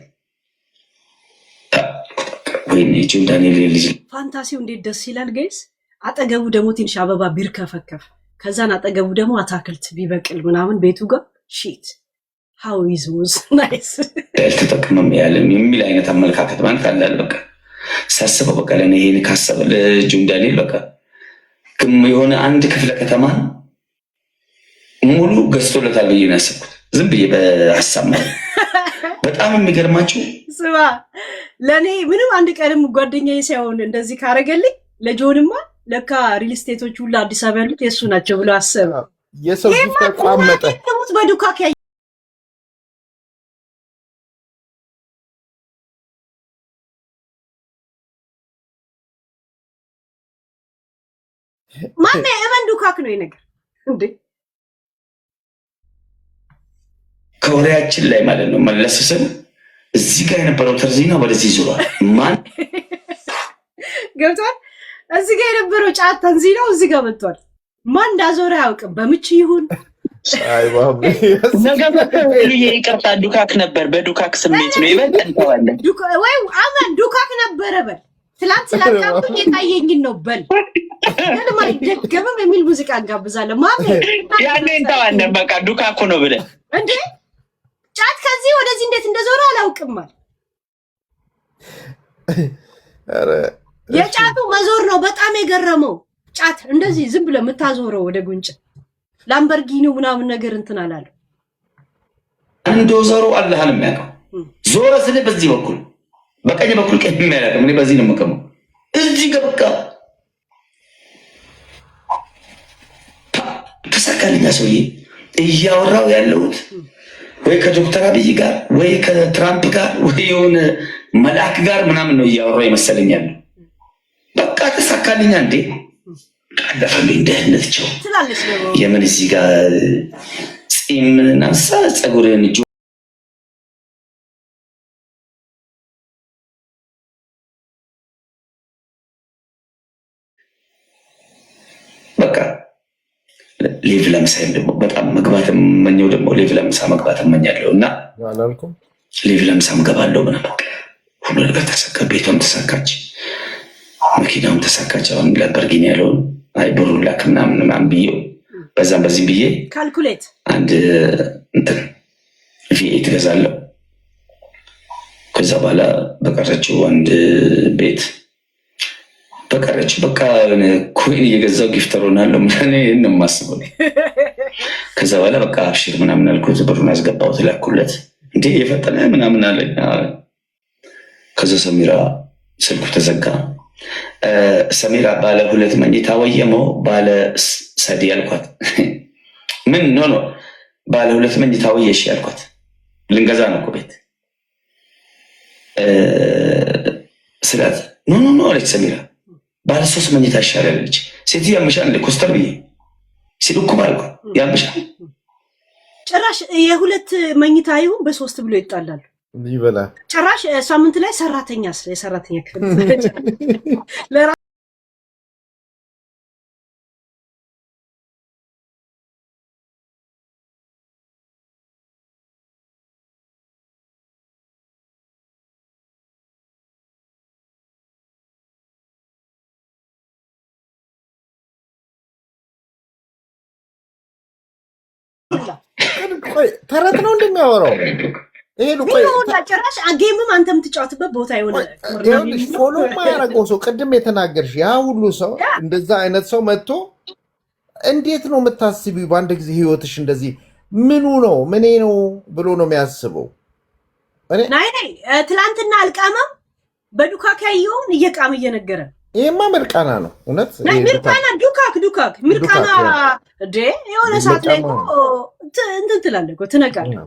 [SPEAKER 4] ወይኔ ጆን ዳንኤል ልጅ
[SPEAKER 1] Fantasy ው እንዴት ደስ ይላል guys። አጠገቡ ደግሞ ትንሽ አበባ ቢርከፈከፍ፣ ከዛን አጠገቡ ደግሞ አታክልት ቢበቅል ምናምን ቤቱ ጋር፣ shit, how is was nice።
[SPEAKER 4] ያልተጠቀመም ያለም የሚል አይነት አመለካከት ማለት አለ። በቃ ሳስበው በቃ ለእኔ ይሄን ካሰበ ለጆን ዳንኤል በቃ የሆነ አንድ ክፍለ ከተማ ሙሉ ገዝቶለታል ብዬ ነው ያሰብኩት። ዝም ብዬ በሀሳብ ማለት በጣም የሚገርማቸው
[SPEAKER 1] ስማ፣ ለእኔ ምንም አንድ ቀንም ጓደኛዬ ሳይሆን እንደዚህ ካረገልኝ ለጆንማ ለካ real estate ኦች ሁሉ አዲስ አበባ ያሉት የእሱ ናቸው ብሎ አሰበ።
[SPEAKER 2] የሰው gifter ቋመጠ።
[SPEAKER 1] ሙት በዱካክ ማሜ እመን ዱካክ ነው ነገር እንዴ።
[SPEAKER 4] ከወሬያችን ላይ ማለት ነው መለስ ስል እዚህ ጋር የነበረው ተርዚና ወደዚህ ዙሯል። ማን
[SPEAKER 1] ገብቷል። እዚህ ጋር የነበረው ጫት ተንዚናው እዚህ ጋር መጥቷል። ማን እንዳዞረ አያውቅም። በምች ይሁን
[SPEAKER 2] አይ ማሜ፣
[SPEAKER 5] ይቅርታ፣ ዱካክ ነበር። በዱካክ ስሜት ነው ይበልጥ እንተዋለን።
[SPEAKER 1] ወይ አመን ዱካክ ነበረ በል። ትላንት ስላቃምኩኝ የታየኝን ነው በል። ግን አይደገምም የሚል ሙዚቃ እንጋብዛለን። ማሜ
[SPEAKER 5] ያኔ እንተዋለን። በቃ ዱካኩ ነው ብለን
[SPEAKER 1] እንዴ ጫት ከዚህ ወደዚህ እንዴት እንደዞረ አላውቅም አለ። የጫቱ መዞር ነው በጣም የገረመው። ጫት እንደዚህ ዝም ብለህ የምታዞረው ወደ ጉንጭ ላምበርጊኒ ምናምን ነገር እንትን አላለው።
[SPEAKER 4] እንደው ዞሮ አላህን የሚያውቀው ዞረ ስል በዚህ በኩል በቀኝ በኩል ቀኝ የሚያውቅም እኔ በዚህ ነው የምቀመው። እዚህ ጋር በቃ ተሳካልኛ። ሰውዬ እያወራው ያለሁት ወይ ከዶክተር አብይ ጋር ወይ ከትራምፕ ጋር ወይ የሆነ መልአክ ጋር ምናምን ነው እያወራው ይመሰለኛል። በቃ ተሳካልኛ እንዴ አለፈልኝ። ደህንነት ቸው
[SPEAKER 1] ትላለች ደግሞ።
[SPEAKER 4] የምን እዚህ ጋር ፂም ናንሳ ፀጉርን በቃ level 50 ደግሞ በጣም መግባት የምመኘው ደግሞ level 50 መግባት እመኛለሁ እና
[SPEAKER 2] አላልኩም።
[SPEAKER 4] Level 50 እገባለሁ ምናምን በቃ ሁሉ ነገር ተሳካ። ቤቷም ተሳካች፣ መኪናውም ተሳካች። አሁን ላምበርጊኒ ያለውን አይ ብሩን ላክ ምናምን ምናምን ብዬው በዛም በዚህም ብዬ
[SPEAKER 1] calculate
[SPEAKER 4] አንድ እንትን V8 ገዛለሁ። ከዛ በኋላ በቀረችው አንድ ቤት በቀረችው በቃ coin እየገዛው gifter ሆናለሁ ምናምን ነው የማስበው። ከዛ በኋላ በቃ አብሽር ምናምን አልኩት። ብሩን አስገባሁት፣ ላኩለት። እንዴ የፈጠነ ምናምን አለኝ። ከዛ ሰሚራ ስልኩ ተዘጋ። ሰሚራ ባለ ሁለት መኝታ ወየሞ ባለ ሰዲ አልኳት። ምን no no ባለ ሁለት መኝታ ወየሽ አልኳት። ልንገዛ ነው እኮ ቤት ስላት no no no አለች ሰሚራ። ባለ ሶስት መኝታ ይሻላል አለች። ሴትዮ ያምሻል እንደ ኮስተር ብዬ ሲል እኮ አልኳት። ያምሻል
[SPEAKER 1] ጭራሽ የሁለት መኝታ ይሁን በሶስት ብሎ ይጣላሉ።
[SPEAKER 2] ይበላል።
[SPEAKER 1] ጭራሽ ሳምንት ላይ ሰራተኛ የሰራተኛ ክፍል
[SPEAKER 2] ተረት ነው እንደሚያወራው ይሄ ቆይ
[SPEAKER 1] ጭራሽ game ም አንተ የምትጫወትበት ቦታ የሆነ
[SPEAKER 2] follow የማያደርገው ሰው ቅድም የተናገርሽ ያ ሁሉ ሰው እንደዛ አይነት ሰው መጥቶ እንዴት ነው የምታስቢው? በአንድ ጊዜ ህይወትሽ እንደዚህ ምኑ ነው ምኔ ነው ብሎ ነው የሚያስበው።
[SPEAKER 1] ናይ ናይ ትላንትና አልቃመም በዱካክ ያየውን እየቃም እየነገረ
[SPEAKER 2] ይሄማ ምርቃና ነው እውነት
[SPEAKER 1] ምርቃና ዱካክ ዱካክ ምርቃና እንዴ የሆነ ሰዓት ላይ እንትን ትላለህ እኮ ትነቃለህ።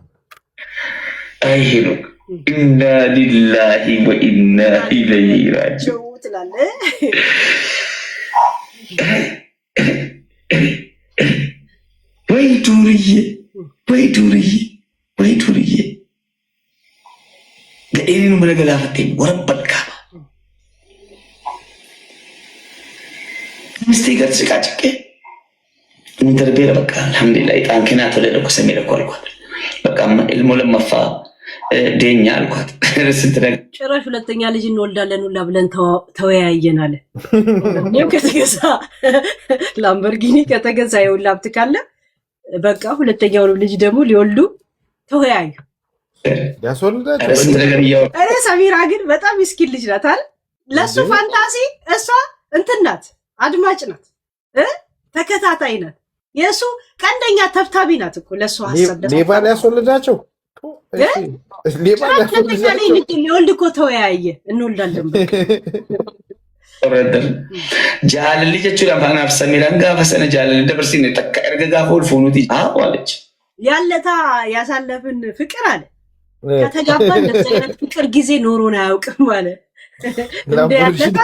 [SPEAKER 4] አይ ሄኖክ ኢና ሊላሂ ወኢና ኢለይሂ ራጂዑን
[SPEAKER 1] ትላለህ።
[SPEAKER 4] ወይ ዱርዬ፣ ወይ ዱርዬ፣ ወይ ዱርዬ ገኤኒኑ መነገላፈቴ ወረበል ካባ ሚስቴ ጋር ተጨቃጭቄ ኢንተርቤር በቃ አልሐምዱሊላህ ጣን ከና ተለደኩ ሰሚረ እኮ አልኳት። በቃ ኢልሞ ለመፋ ደኛ አልኳት። ስንት ነገር
[SPEAKER 1] ጭራሽ ሁለተኛ ልጅ እንወልዳለን ሁላ ብለን ተወያየን አለ። እኔም ከተገዛ ላምበርጊኒ ከተገዛ የሁላ ሀብት ካለ በቃ ሁለተኛውን ልጅ ደግሞ ሊወልዱ ተወያዩ።
[SPEAKER 4] ስንት ነገር እያወራሁ
[SPEAKER 1] እኔ ሰሚራ ግን በጣም ምስኪን ልጅ ናት አይደል? ለእሱ fantasy እሷ እንትን ናት፣ አድማጭ ናት፣ ተከታታይ ናት። የእሱ ቀንደኛ ተብታቢ ናት እኮ ለእሱ ሀሳብ
[SPEAKER 2] ሌባ ሊያስወልዳቸው
[SPEAKER 1] ሊወልድ እኮ ተወያየ፣ እንወልዳለን
[SPEAKER 4] jaalalli jechuudha kanaaf samiiraan gaafa sana jaalalli dabarsine takka erga gaafa ol fuunuti haa አለች።
[SPEAKER 1] ያለታ ያሳለፍን ፍቅር አለ ከተጋባን እንደዚህ አይነት ፍቅር ጊዜ ኖሮን አያውቅም አለ። እንደ ያለታ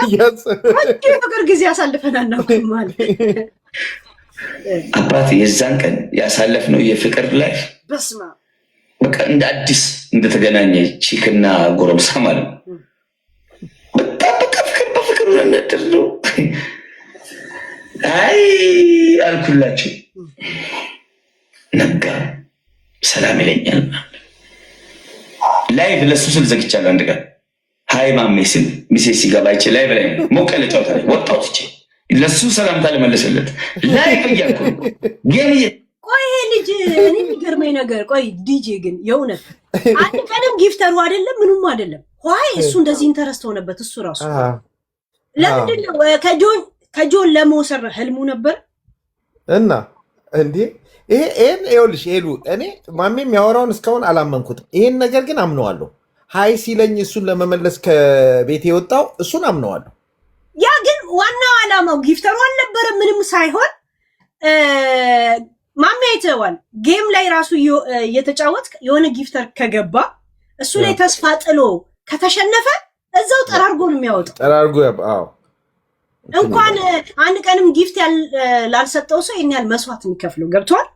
[SPEAKER 1] ፍቅር ጊዜ ያሳልፈን አናውቅም አለ።
[SPEAKER 4] አባት የዛን ቀን ያሳለፍነው የፍቅር life
[SPEAKER 1] በስመ አብ
[SPEAKER 4] በቃ እንደ አዲስ እንደተገናኘ chick ና ጎረምሳ ማለት ነው። በጣም በቃ ፍቅር በፍቅር ነድር ነው። አይ አልኩላቸው። ነጋ ሰላም ይለኛል። live ለሱ ስል ዘግቻለሁ። አንድ ቀን hi ማሜ ስል message ሲገባ አይቼ live ላይ ሞቅ ያለ ጨዋታ ላይ ወጣሁ ትቼ ለሱ ሰላምታ ልመልስለት live እያልኩ game
[SPEAKER 1] ቆይ ይሄ ልጅ እኔ የሚገርመኝ ነገር ቆይ ዲጄ ግን የእውነት አንድ ቀንም gifter ኡ አይደለም ምኑም አይደለም። why እሱ እንደዚህ interest ሆነበት። እሱ ራሱ ለምንድን ነው ከጆን ለመውሰድ ህልሙ ነበር
[SPEAKER 2] እና እንዴ ይሄን ይኸውልሽ ሄሉ እኔ ማሜ የሚያወራውን እስካሁን አላመንኩትም። ይሄን ነገር ግን አምነዋለሁ። hi ሲለኝ እሱን ለመመለስ ከቤት የወጣው እሱን አምነዋለሁ።
[SPEAKER 1] ያ ግን ዋናው ዓላማው gifter ኡ አልነበረም ምንም ሳይሆን ማሜ አይተዋል። game ላይ ራሱ እየተጫወት የሆነ gifter ከገባ እሱ ላይ ተስፋ ጥሎ ከተሸነፈ እዛው ጠራርጎ ነው የሚያወጣው።
[SPEAKER 2] ጠራርጎ አዎ።
[SPEAKER 1] እንኳን አንድ ቀንም gift ላልሰጠው ሰው ይሄን ያህል መስዋዕት የሚከፍለው ገብቷል።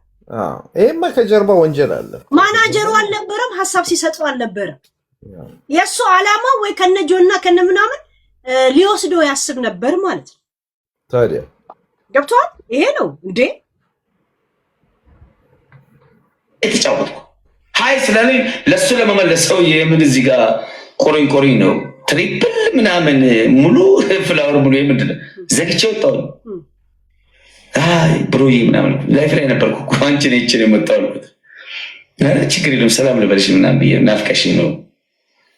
[SPEAKER 2] ይሄማ ከጀርባ ወንጀል አለ።
[SPEAKER 1] ማናጀሩ አልነበረም፣ ሀሳብ ሲሰጠው አልነበረም። የእሱ ዓላማው ወይ ከነጆና ከነ ምናምን ሊወስደው ያስብ ነበር ማለት ነው።
[SPEAKER 2] ታዲያ
[SPEAKER 1] ገብቷል። ይሄ ነው እንዴ
[SPEAKER 4] የተጫወትኩ hi ስላለኝ ለእሱ ለመመለስ ሰው የምን እዚህ ጋር ቆሮኝ ቆሮኝ ነው triple ምናምን ሙሉ flower ሙሉ ምንድን ነው ዘግቼ ወጣሁ። አይ bro ዬ ምናምን live ላይ ነበርኩ እኮ አንቺን አይቼ ነው የመጣሁ አልኩት። ኧረ ችግር የለም ሰላም ልበልሽ ምናምን ብዬ ናፍቀሽኝ ነው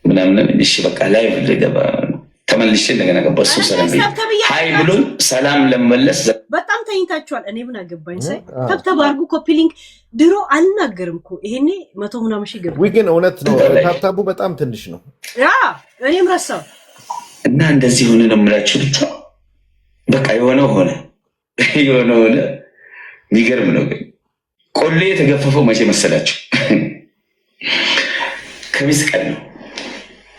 [SPEAKER 4] ምናምን። እሺ በቃ live ልገባ ተመልሼ እንደገና ገባ። እሱ ሰላም ብዬ hi ብሎ ሰላም ለመመለስ
[SPEAKER 1] በጣም ተኝታችኋል። እኔ ምን አገባኝ ሳይ tap tap አድርጉ፣ copy link። ድሮ አልናገርም እኮ ይሄኔ 100 ምናምን ሺህ ገባ።
[SPEAKER 2] ወይ ግን እውነት ነው tap tap ኡ በጣም ትንሽ ነው።
[SPEAKER 1] Yeah፣ እኔም ረሳው።
[SPEAKER 4] እና እንደዚህ ሆነ ነው የምላችሁ። ብቻ በቃ የሆነ ሆነ፣ የሆነ ሆነ። የሚገርም ነው ግን ቆሌ የተገፈፈው መቼ መሰላችሁ? ከሚስ ቀን ነው።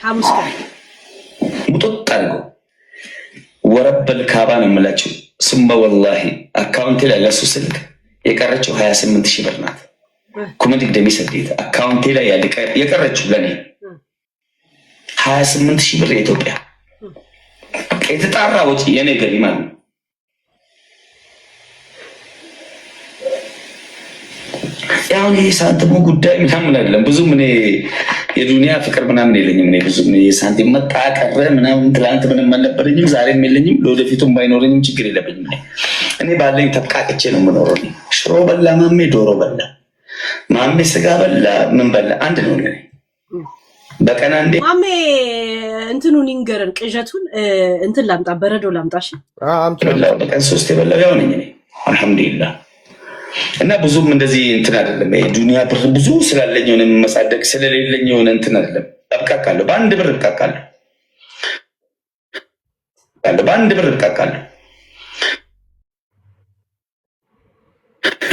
[SPEAKER 1] ሐሙስ ቀን።
[SPEAKER 4] ሙጥጥ አድርገው ወረበል ካባ ነው የምላችሁ። ስመ ወላሂ account ኤ ላይ ለሱ ስልክ የቀረችው 28,000 ብር ናት። 28,000 account ኤ ላይ የቀረችው ለእኔ 28,000 ብር የኢትዮጵያ፣ የተጣራ ወጪ የኔ ገቢ ማለት ነው። አሁን ይሄ ሳንቲሙ ጉዳይ ምናምን አይደለም። ብዙም እኔ የዱንያ ፍቅር ምናምን የለኝም። እኔ ብዙም የሳንቲም መጣ ቀረ ምናምን፣ ትላንት ምንም አልነበረኝም፣ ዛሬም የለኝም፣ ለወደፊቱም ባይኖረኝም ችግር የለብኝም። እኔ ባለኝ ተብቃቅቼ ነው የምኖረው። ሽሮ በላ ማሜ፣ ዶሮ በላ ማሜ፣ ስጋ በላ ምን በላ አንድ ነው ለእኔ። በቀን አንዴ
[SPEAKER 1] ማሜ እንትኑን ይንገረን፣ ቅዠቱን። እንትን ላምጣ፣ በረዶ ላምጣ። እሺ።
[SPEAKER 4] በላው፣ በቀን ሶስት የበላው ያው ነኝ እኔ አልሐምዱሊላህ። እና ብዙም እንደዚህ እንትን አይደለም። ይሄ ዱንያ ብር ብዙ ስላለኝ የሆነ መሳደቅ ስለሌለኝ የሆነ እንትን አይደለም። እብቃቃለሁ፣ በአንድ ብር እብቃቃለሁ፣ በአንድ ብር እብቃቃለሁ።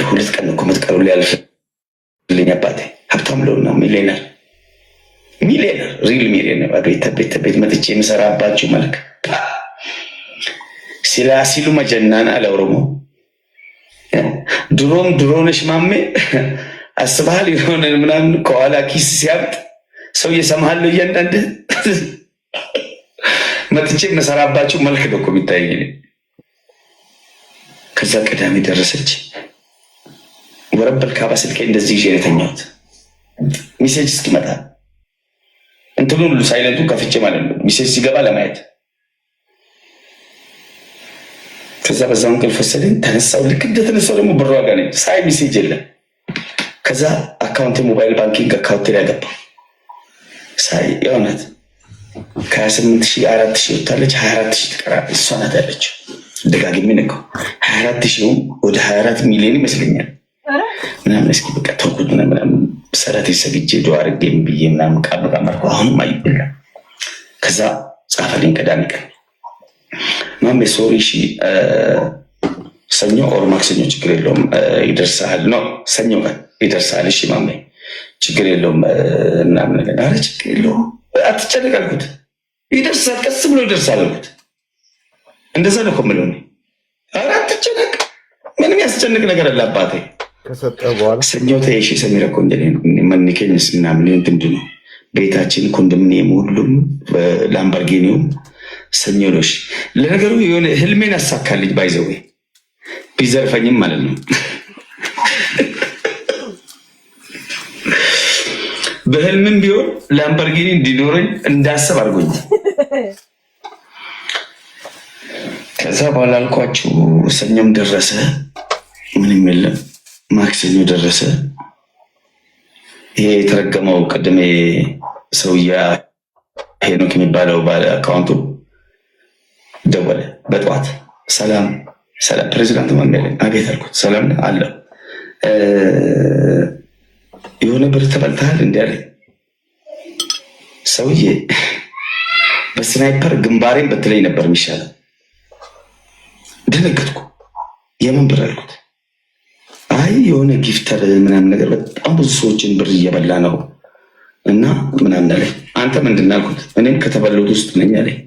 [SPEAKER 4] 2 ቀን እኮ የምትቀሩ ሊያልፍልኝ አባቴ ሀብታም ለሆን ነው። ሚሊዮነር፣ ሚሊዮነር፣ real millionaire። ቤት ቤት ቤት መጥቼ የምሰራባችሁ መልክ ሲላሲሉ መጀናን አለ ኦሮሞ። ድሮም ድሮ ነሽ ማሜ፣ አስበሃል? የሆነ ምናምን ከኋላ ኪስ ሲያብጥ ሰው እየሰማሃለሁ። እያንዳንድ መጥቼ የምሰራባችሁ መልክ ነው እኮ የሚታየኝ። ከዛ ቅዳሜ ደረሰች። ወረበል ካባ ስልኬ እንደዚህ ይዤ ነው የተኛሁት። Message እስኪመጣ እንትኑን ሁሉ silent ኡን ከፍቼ ማለት ነው፣ message ሲገባ ለማየት። ከዛ በዛው እንቅልፍ ወሰደኝ። ተነሳው። ልክ እንደተነሳው ደግሞ ብሯ ጋር ነኝ ሳይ message የለም። ከዛ account mobile banking account ላይ ገባ ሳይ የእውነት ከ28,000 4,000 ወጥታለች። 24,000 ትቀራለች። እሷ ናት ያለችው። ደጋግሜ ነካው። 24,000ውም ወደ 24 ሚሊዮን ይመስለኛል ምናምን። እስኪ በቃ ተውኩት ምናምን፣ ሰላት ሰግጄ ዱዓ አድርጌ ብዬ ምናምን ቃል በቃ አልኩ። አሁንም አይበላም። ከዛ ጻፈልኝ ቅዳሜ ቀን፣ ማሜ sorry፣ እሺ ሰኞ or ማክሰኞ ችግር የለውም ይደርሳል። No፣ ሰኞ ቀን ይደርሳል። እሺ ማሜ ችግር የለውም ምናምን ነገር። ኧረ ችግር የለውም አትጨነቅ አልኩት። ይደርሳል፣ ቀስ ብሎ ይደርሳል አልኩት። እንደዛ ነው እኮ የምለው እኔ። ኧረ አትጨነቅ፣ ምንም ያስጨንቅ ነገር አለ አባቴ።
[SPEAKER 2] ከሰጠ በኋላ
[SPEAKER 4] ሰኞ ተየሺ ሰሚረ እኮ መንኬኝስ ምናምን እንትን ነው ቤታችን ኮንዶሚኒየም ሁሉም ላምበርጊኒውም ሰኞ ነው። እሺ ለነገሩ የሆነ ህልሜን አሳካልኝ by the way፣ ቢዘርፈኝም ማለት ነው። በህልምም ቢሆን ላምበርጊኒ እንዲኖረኝ እንዳስብ አድርጎኛል። ከዛ በኋላ አልኳችሁ ሰኞም ደረሰ፣ ምንም የለም። ማክሰኞ ደረሰ። ይሄ የተረገመው ቅድሜ ሰውዬ ሄኖክ የሚባለው ባለ account ኡ ደወለ በጠዋት። ሰላም ሰላም ፕሬዚዳንት ማሜ፣ አቤት አልኩት። ሰላም ነህ አለው። የሆነ ብር ተበልተሃል እንዲ አለኝ። ሰውዬ በ sniper ግንባሬን በትለኝ ነበር የሚሻለው። ደነገጥኩ። የምን ብር አልኩት። አይ የሆነ gifter ምናምን ነገር በጣም ብዙ ሰዎችን ብር እየበላ ነው እና ምናምን አለኝ። አንተ ምንድን አልኩት። እኔም ከተበሉት ውስጥ ነኝ አለኝ።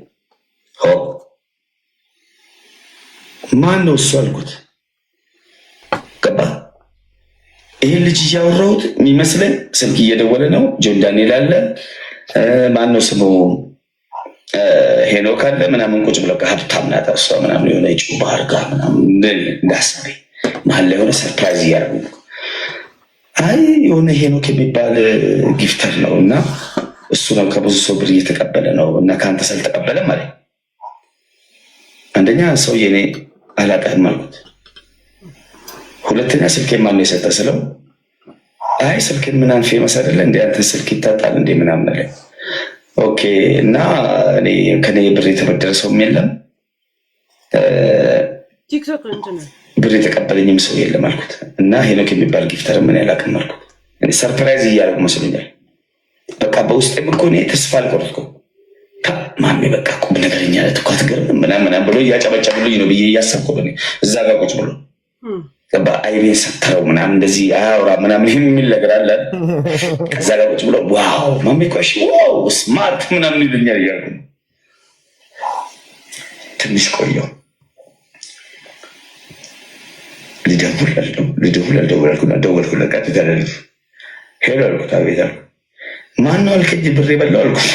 [SPEAKER 4] ማን ነው እሱ አልኩት። ገባ ይህን ልጅ እያወራሁት የሚመስለኝ ስልክ እየደወለ ነው። ጆን ዳንኤል አለ፣ ማን ነው ስሙ፣ ሄኖክ አለ ምናምን፣ ቁጭ ብለው ሀብታም ናት እሷ ምናምን የሆነ ጩባ አድርጋ ምናምን እንደ ሀሳቤ መሀል ላይ የሆነ surprise እያደረጉ፣ አይ የሆነ ሄኖክ የሚባል gifter ነው እና እሱ ነው ከብዙ ሰው ብር እየተቀበለ ነው እና ከአንተ ስልተቀበለም አለኝ። አንደኛ ሰውዬ እኔ አላውቅህም አልኩት። ሁለተኛ ስልኬን ማነው የሰጠ ስለው አይ ስልክን ምናምን famous አይደለ እንደ አንተ ስልክ ይታጣል እንደ ምናምን አለኝ። Okay እና እኔ ከኔ ብር የተበደረ ሰውም የለም
[SPEAKER 1] ቲክቶክ እንትን
[SPEAKER 4] ብር የተቀበለኝም ሰው የለም አልኩት። እና ሄኖክ የሚባል gifter ምን ያላቅም አልኩት። እኔ surprise እያደረጉ መስሎኛል። በቃ በውስጤም እኮ እኔ ተስፋ አልቆረጥኩም። ማሜ በቃ ቁም ነገረኛ ናት እኮ አትገርምም ምናምን ምናምን ብሎ እያጨበጨብልኝ ነው ብዬ እያሰብኩ ነው እዛ ጋር ቁጭ ብሎ ገባ አይቤን ሰተረው ምናምን እንደዚህ አያውራ ምናምን የሚል ነገር አለ። ከዛ ጋር ቁጭ ብሎ wow ማሜ እኮ እሺ wow smart ምናምን ይሉኛል እያልኩ ነው። ትንሽ ቆየሁ። ልደውል ልደውል አልደውል አልኩና ደወልኩለት። ቀጥታ ለልጁ hello አልኩት። አቤት አልኩት። ማነው አልከኝ? ብር የበላው አልኩት።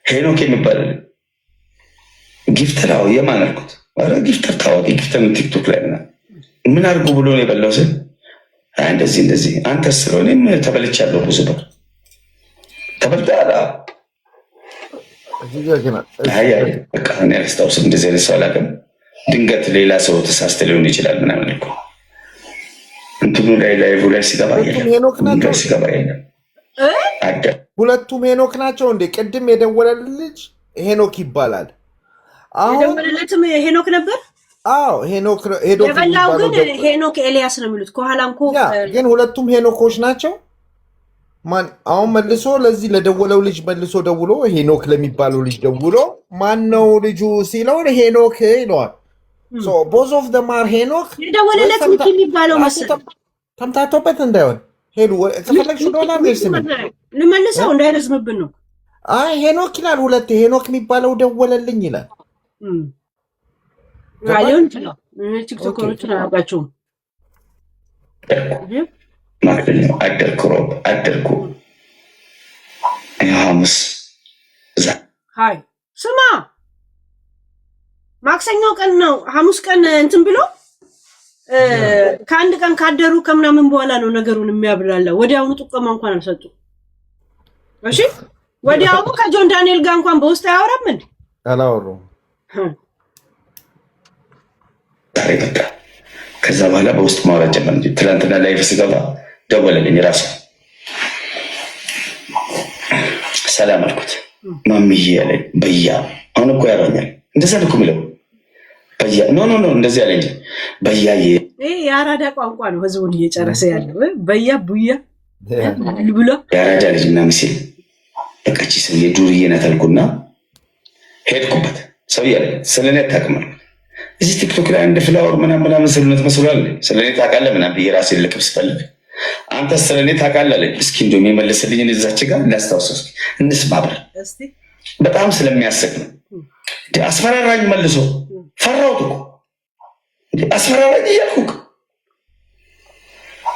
[SPEAKER 4] ሄኖክ የሚባል gifter። አዎ የማን አልኩት። ኧረ gifter ታዋቂ gifter ነው ቲክቶክ ላይ ምናምን። ምን አድርጎ ብሎ ነው የበላው ስል አይ እንደዚህ እንደዚህ። አንተ ስለው እኔም ተበልቻለሁ፣ ብዙ ብር ተበልተሃል።
[SPEAKER 2] እዚህ ጋር ግን
[SPEAKER 4] አይ አይ በቃ እኔ አላስታውስም፣ እንደዚህ አይነት ሰው አላውቅም። ድንገት ሌላ ሰው ተሳስተ ሊሆን ይችላል ምናምን እኮ። እንትኑ ላይ live ላይ ሲገባ
[SPEAKER 2] ሁለቱም
[SPEAKER 4] የለም
[SPEAKER 2] ሄኖክ
[SPEAKER 4] ላይ
[SPEAKER 2] ናቸው።
[SPEAKER 4] ሲገባ የለም አደ
[SPEAKER 2] ሁለቱም ሄኖክ ናቸው እንዴ? ቅድም የደወለልህ ልጅ ሄኖክ ይባላል። አሁን
[SPEAKER 1] የደወለለትም ሄኖክ ነበር።
[SPEAKER 2] አዎ ሄኖክ ሄኖክ
[SPEAKER 1] የበላው
[SPEAKER 2] የሚባለው
[SPEAKER 1] ግን ሄኖክ ኤልያስ ነው የሚሉት። ከኋላ እንኮ
[SPEAKER 2] Yeah፣ ግን ሁለቱም ሄኖኮች ናቸው። ማን አሁን መልሶ ለዚህ ለደወለው ልጅ መልሶ ደውሎ ሄኖክ ለሚባለው ልጅ ደውሎ ማን ነው ልጁ ሲለው ሄኖክ ይለዋል። Both of them are ሄኖክ።
[SPEAKER 1] የደወለለት ሚኪ የሚባለው መሰለኝ።
[SPEAKER 2] ተምታቶበት እንዳይሆን ሄሉ ከፈለግሽ ወደኋላ አድርገሽ ስሚ።
[SPEAKER 1] ልመልሰው እንዳይረዝምብን ነው።
[SPEAKER 2] አይ ሄኖክ ይላል። ሁለቴ ሄኖክ የሚባለው ደወለልኝ ይላል።
[SPEAKER 1] ሊሆን ይችላል። እኔ ቲክቶከሮችን አላውቃቸውም።
[SPEAKER 4] ማክሰኞ አደርኩ፣ ሮብ አደርኩ፣ ሐሙስ
[SPEAKER 1] ሀይ ስማ፣ ማክሰኞ ቀን ነው ሐሙስ ቀን እንትን ብሎ ከአንድ ቀን ካደሩ ከምናምን በኋላ ነው ነገሩን የሚያብላላ። ወዲያውኑ ጥቆማ እንኳን አልሰጡ። እሺ ወዲያውኑ ከጆን ዳንኤል ጋር እንኳን በውስጥ አያወራም እንዴ?
[SPEAKER 2] አላወሩም።
[SPEAKER 4] ዛሬ በቃ ከዛ በኋላ በውስጥ ማውራት ጀመር እንጂ ትናንትና live ስገባ ደወለልኝ ራሱ። ሰላም አልኩት። ማምዬ አለኝ። በያ አሁን እኮ ያራኛል። እንደዛ ልኩ የሚለው በያ no no no እንደዚህ አለኝ። በያዬ
[SPEAKER 1] ይሄ የአራዳ ቋንቋ ነው ህዝቡን እየጨረሰ ያለው። በያ ቡያ ብሎ
[SPEAKER 4] የአራዳ ልጅ ምናምን ሲል በቃ እቺ ሰውዬ ዱርዬ ናት አልኩና ሄድኩበት። ሰውዬ አለ ስለ እኔ አታውቅም አልኩት። እዚህ ቲክቶክ ላይ አንድ follower ምናምን ምናምን ስልነት መስሏል። ስለ እኔ ታውቃለህ ምናምን ብዬ ራሴን ልክብ ስፈልግ አንተ ስለ እኔ ታውቃለህ አለኝ። እስኪ እንደውም የመለስልኝን እዛች ጋር እንዳስታውሰው እስኪ እንስማ አብረን።
[SPEAKER 1] እስቲ።
[SPEAKER 4] በጣም ስለሚያስቅ ነው። እንደ አስፈራራኝ መልሶ። ፈራሁት እኮ። እንደ አስፈራራኝ እያልኩ እኮ።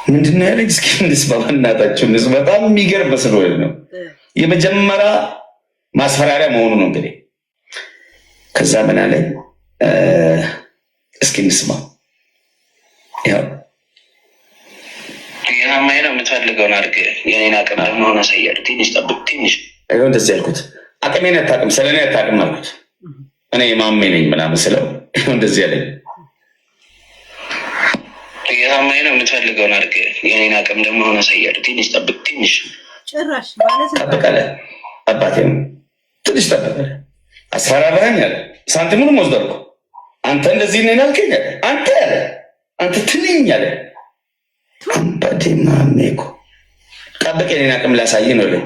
[SPEAKER 4] ምንድን ነው ያለኝ? እስኪ እንስማ፣ በእናታችሁ እንስማ። በጣም የሚገርም ስለሆነ ነው። የመጀመሪያ ማስፈራሪያ መሆኑ ነው እንግዲህ። ከዛ ምን አለኝ? እስኪ እንስማ። ያው
[SPEAKER 3] የማማኝ ነው የምትፈልገውን አድርግ። የኔን አቅም ደግሞ ሆነ አሳያለሁ። ትንሽ ጠብቅ፣ ትንሽ።
[SPEAKER 4] ይኸው እንደዚህ ያልኩት አቅሜን አታውቅም፣ ስለ እኔ አታውቅም አልኩት። እኔ ማሜ ነኝ ምናምን ስለው ይኸው እንደዚህ ያለኝ።
[SPEAKER 3] የማማኝ ነው የምትፈልገውን አድርግ። የኔን አቅም ደግሞ ሆነ አሳያለሁ። ትንሽ ጠብቅ፣ ትንሽ።
[SPEAKER 1] ጭራሽ ባለስልጣን
[SPEAKER 4] ጠብቅ አለ። አባቴም ትንሽ ጠብቅ አለ። አስፈራራኸኝ አለ። ሳንቲሙንም ወስዷል እኮ። አንተ እንደዚህ ነኝ አልከኝ አለ። አንተ አለ አንተ ትንኝ አለ። አባቴ ማሜ እኮ ጠብቅ፣ የኔን አቅም ላሳይ ነው አለኝ።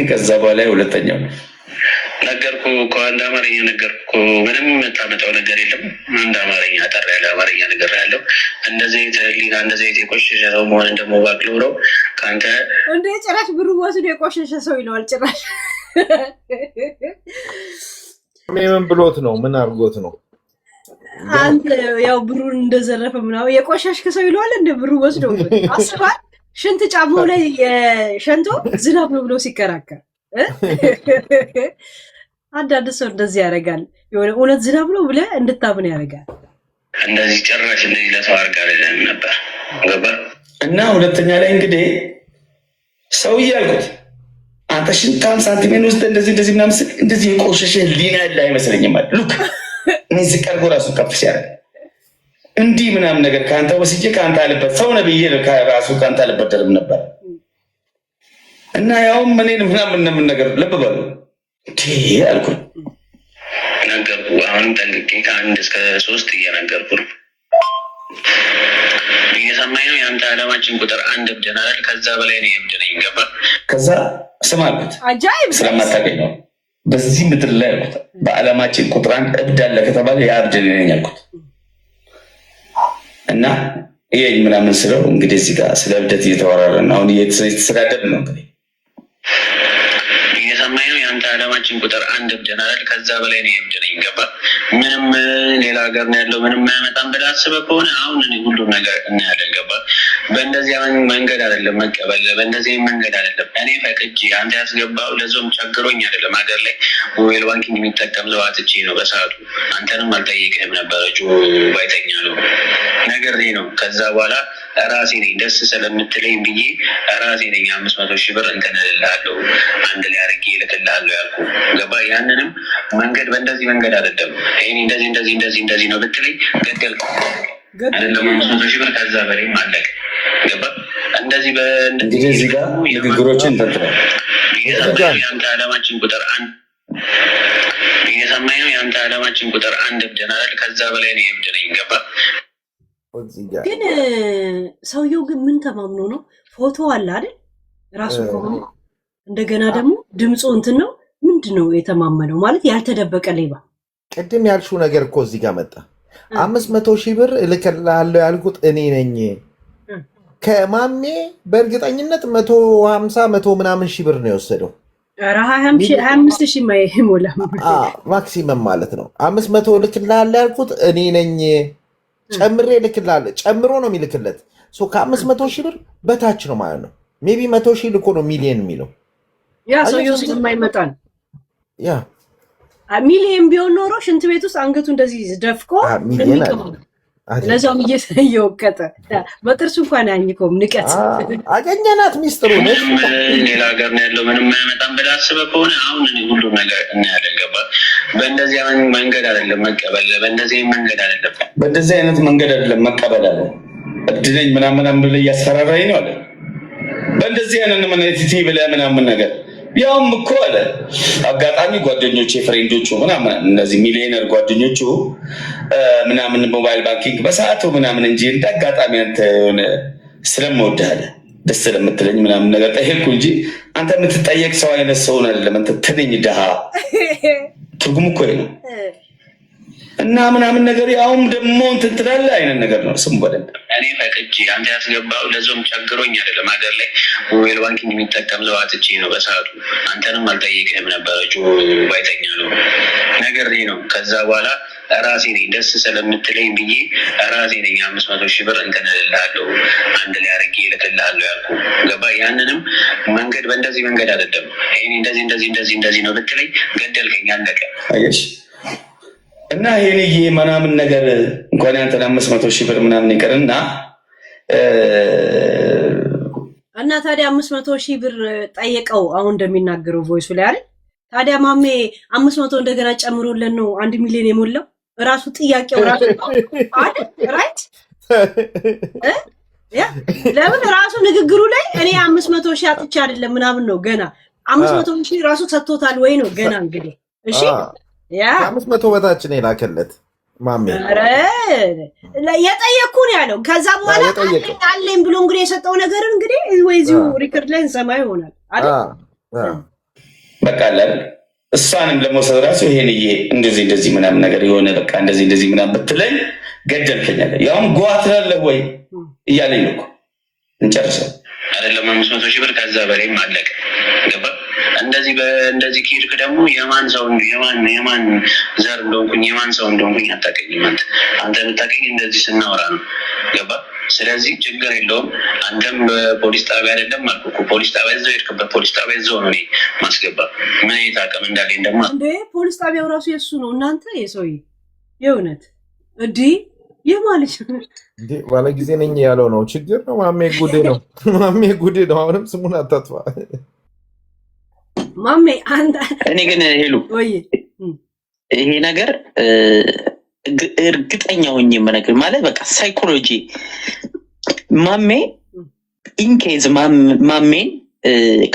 [SPEAKER 4] ከዛ በኋላ ሁለተኛው
[SPEAKER 3] ነገርኩ እኮ፣ አንድ አማርኛ ነገርኩ እኮ። ምንም የምታመጣው ነገር የለም። አንድ አማርኛ፣ አጠር ያለ አማርኛ ነገር ያለው እንደዚህ አይነት ህሊና እንደዚህ አይነት የቆሸሸ ሰው መሆንን ደግሞ ባክሎ ነው ከአንተ
[SPEAKER 1] እንደ ጭራሽ ብሩ ወስዶ የቆሸሸ ሰው ይለዋል። ጭራሽ።
[SPEAKER 2] ምን ብሎት ነው? ምን አድርጎት ነው?
[SPEAKER 1] አንተ ያው ብሩን እንደዘረፈ ምናምን የቆሸሽክ ሰው ይለዋል። እንደ ብሩ ወስዶ አስባል። ሽንት ጫማው ላይ ሸንቶ ዝናብ ነው ብሎ ሲከራከር እ? አንዳንድ ሰው እንደዚህ ያደርጋል። የሆነ እውነት ዝናብ ነው ብለህ እንድታምን ያደርጋል።
[SPEAKER 3] እንደዚህ ጭራሽ እንደዚህ ለሰው አድርግ አይደለም ነበር ገባ።
[SPEAKER 4] እና ሁለተኛ ላይ እንግዲህ ሰውዬ አልኩት አንተ ሽንታም ሳንቲሜን ውስጥ እንደዚህ እንደዚህ ምናምን ስል እንደዚህ የቆሸሸ ህሊና ያለ አይመስለኝም አለ። Look እኔ ዝቅ አድርጎ ራሱን ከፍ ሲያደርግ እንዲህ ምናምን ነገር ከአንተ ወስጄ ከአንተ አልበት ሰው ነህ ብዬ ራሱ ከአንተ አልበደርም ነበር። እና ያውም እኔን ምናምን ምን ነገር ልብ በሉ እንዴ አልኩኝ።
[SPEAKER 3] ነገርኩ። አሁንም ጠንቅቄ ከ1 እስከ 3 እየነገርኩ ነው። እየሰማኝ ነው። የአንተ ዓለማችን ቁጥር አንድ እብድ ነህ አይደል? ከዛ በላይ ነው እብድ ነኝ። ገባ?
[SPEAKER 4] ከዛ ስም አልኩት።
[SPEAKER 1] አጃይብ።
[SPEAKER 4] ስለማታውቀኝ ነው። በዚህ ምድር ላይ አልኩት፣ በዓለማችን ቁጥር አንድ እብድ አለ ከተባለ ያ እብድ እኔ ነኝ አልኩት። እና ይሄኝ ምናምን ስለው እንግዲህ እዚህ ጋር ስለ እብደት እየተወራረን ነው። አሁን እየተሰዳደብን ነው እንግዲህ።
[SPEAKER 3] እየሰማኝ ነው። የአንተ ዓለማችን ቁጥር አንድ እብድ ነህ አይደል? ከዛ በላይ ነው እብድ ነኝ። ገባ? ምንም ሌላ ሀገር ነው ያለው፣ ምንም አያመጣም ብለህ አስበህ ከሆነ አሁን እኔ ሁሉም ነገር እናያለን። ገባ? በእንደዚህ መንገድ አይደለም መቀበል፣ በእንደዚህ መንገድ አይደለም። እኔ ፈቅጄ አንተ ያስገባው ለዞም ቸግሮኝ አይደለም። ሀገር ላይ mobile banking የሚጠቀም ሰው አጥቼ ነው በሰዓቱ። አንተንም አልጠይቅህም ነበረ ባይተኛ ነው ነገር ነው። ከዛ በኋላ ራሴ ነኝ ደስ ስለምትለኝ ብዬ ራሴ ነኝ 500,000 ብር እንትን እልልሃለሁ፣ አንድ ላይ አድርጌ እልክልሃለሁ ያልኩ። ገባ? ያንንም መንገድ በእንደዚህ መንገድ አይደለም። ይሄን እንደዚህ እንደዚህ እንደዚህ እንደዚህ ነው ብትለኝ ገደልኩ አይደለም 500,000 ብር ከዛ በላይም አለቀ። ገባ? እንደዚህ
[SPEAKER 4] እንግዲህ እዚህ ጋር ንግግሮችን ተንትነው
[SPEAKER 3] የአንተ ዓለማችን ቁጥር አንድ፣ እየሰማኝ ነው። የአንተ ዓለማችን ቁጥር አንድ እብድ ነህ አይደል? ከዛ በላይ ነው እብድ ነኝ። ገባ?
[SPEAKER 1] ግን ሰውየው ግን ምን ተማምኖ ነው? ፎቶ አለ አይደል? ራሱ ከሆነ እንደገና ደግሞ ድምፁ እንትን ነው። ምንድን ነው የተማመነው? ማለት ያልተደበቀ ሌባ።
[SPEAKER 2] ቅድም ያልሽው ነገር እኮ እዚህ ጋር መጣ። 500,000 ብር እልክልሃለሁ ያልኩት እኔ ነኝ። ከማሜ በእርግጠኝነት 150 መቶ ምናምን ሺህ ብር ነው የወሰደው።
[SPEAKER 1] ኧረ 25,000 አይሞላም።
[SPEAKER 2] Maximum ማለት ነው። 500 እልክልሃለሁ ያልኩት እኔ ነኝ። ጨምሬ እልክልሃለሁ። ጨምሮ ነው የሚልክለት። ከ500,000 ብር በታች ነው ማለት ነው። Maybe 100,000 ልኮ ነው ሚሊየን የሚለው።
[SPEAKER 1] ያ ሰውየው ስለማይመጣ ነው። ሚሊየን ቢሆን ኖሮ ሽንት ቤት ውስጥ አንገቱ እንደዚህ ደፍቆ
[SPEAKER 2] ሚሊየን
[SPEAKER 1] ለዛውም እየወቀጠ በጥርሱ እንኳን አያኝከውም። ንቀት።
[SPEAKER 2] አገኘናት ሚስጥሩ።
[SPEAKER 3] ሌላ ሀገር ነው ያለው፣ ምንም አያመጣም ብለህ አስበህ ከሆነ አሁን እኔ ሁሉም ነገር እናያለን። ገባ? በእንደዚህ መንገድ አይደለም መቀበል፣ በእንደዚህ መንገድ አይደለም።
[SPEAKER 4] በእንደዚህ አይነት መንገድ አይደለም መቀበል አለ። እብድ ነኝ ምናምን ምናምን ብለህ እያስፈራራኝ ነው አለ። በእንደዚህ አይነት ምን ቲቲ ብለህ ምናምን ነገር ያውም እኮ አለ አጋጣሚ ጓደኞቼ friend ኦቹ ምናምን እነዚህ ሚሊዮነር ጓደኞቹ ምናምን mobile banking በሰዓቱ ምናምን እንጂ እንደ አጋጣሚ አንተ የሆነ ስለምወድህ አለ ደስ ስለምትለኝ ምናምን ነገር ጠየቅኩ እንጂ አንተ የምትጠየቅ ሰው አይነት ሰውን አይደለም። አንተ ትንኝ ድሃ ትርጉም እኮ ነው እና ምናምን ነገር ያውም ደግሞ እንትን ትላለህ አይነት ነገር ነው። ስሙ በደንብ።
[SPEAKER 3] እኔ ፈቅጄ አንተ ያስገባው ለዞም ቸግሮኝ አይደለም። ሀገር ላይ mobile banking የሚጠቀም ሰው አጥቼ ነው በሰዓቱ። አንተንም አልጠይቅህም ነበረ ባይተኛ ነው ነገር ነው። ከዛ በኋላ ራሴ ነኝ ደስ ስለምትለኝ ብዬ ራሴ ነኝ 500,000 ብር እንትን እልልሃለሁ፣ አንድ ላይ አድርጌ እልክልሃለሁ ያልኩ። ገባ? ያንንም መንገድ በእንደዚህ መንገድ አይደለም። ይሄን እንደዚህ እንደዚህ እንደዚህ እንደዚህ ነው ብትለኝ ገደልከኝ፣ አለቀ።
[SPEAKER 4] አየሽ እና ይሄን ይሄ ምናምን ነገር እንኳን ያንተን 500,000 ብር ምናምን ይቅርና
[SPEAKER 1] እና ታዲያ 500,000 ብር ጠየቀው። አሁን እንደሚናገረው voice ኡ ላይ አይደል? ታዲያ ማሜ 500 እንደገና ጨምሮለን ነው 1 ሚሊዮን የሞላው። ራሱ ጥያቄው ራሱ አይደል? Right? Yeah፣ ለምን ራሱ ንግግሩ ላይ እኔ 500,000 አጥቼ አይደለም ምናምን ነው። ገና 500,000 ራሱ ሰጥቶታል ወይ ነው ገና እንግዲህ። እሺ ያ
[SPEAKER 2] ከ500 በታች ነው የላከለት ማሜ።
[SPEAKER 1] ኧረ የጠየቅኩህ ነው ያለው። ከዛ በኋላ
[SPEAKER 2] የጠየቀው።
[SPEAKER 1] አለኝ ብሎ እንግዲህ የሰጠው ነገርን እንግዲህ ወይ እዚሁ record ላይ እንሰማ ይሆናል አይደል?
[SPEAKER 4] በቃ አለ አይደል? እሷንም ለመውሰድ ራሱ ይሄን ይሄ እንደዚህ እንደዚህ ምናምን ነገር የሆነ በቃ እንደዚህ እንደዚህ ምናምን ብትለኝ ገደልከኝ አለ። ያውም ጓ ትላለህ ወይ እያለኝ ነው እኮ። እንጨርሰው።
[SPEAKER 3] አይደለም 500,000 ብር ከዛ በላይም አለቀ። ገባ? እንደዚህ በእንደዚህ ከሄድክ ደግሞ የማን ሰው የማን ዘር እንደሆንኩኝ የማን ሰው እንደሆንኩኝ አታውቅኝም። አንተ የምታውቀኝ እንደዚህ ስናወራ ነው። ገባ? ስለዚህ ችግር የለውም። አንተም በፖሊስ ጣቢያ አይደለም አልኩህ እኮ፣ ፖሊስ ጣቢያ እዛው ሄድክበት ፖሊስ ጣቢያ እዛው ነው እኔ ማስገባ። ምን አይነት አቅም እንዳለኝ ደግሞ
[SPEAKER 1] እንዴ ፖሊስ ጣቢያው ራሱ የእሱ ነው። እናንተ የሰውዬ የእውነት እንዲህ ይህ ማለት
[SPEAKER 2] እንዴ ባለ ጊዜ ነኝ ያለው ነው። ችግር ነው ማሜ፣ ጉዴ ነው ማሜ፣ ጉዴ ነው። አሁንም ስሙን አታጥፋ።
[SPEAKER 1] ማሜ አንተ
[SPEAKER 5] እኔ ግን ሄሉ
[SPEAKER 1] ወይ
[SPEAKER 5] ይሄ ነገር እርግጠኛ ሆኜ የምነግርህ ማለት በቃ psychology ማሜ in case ማሜን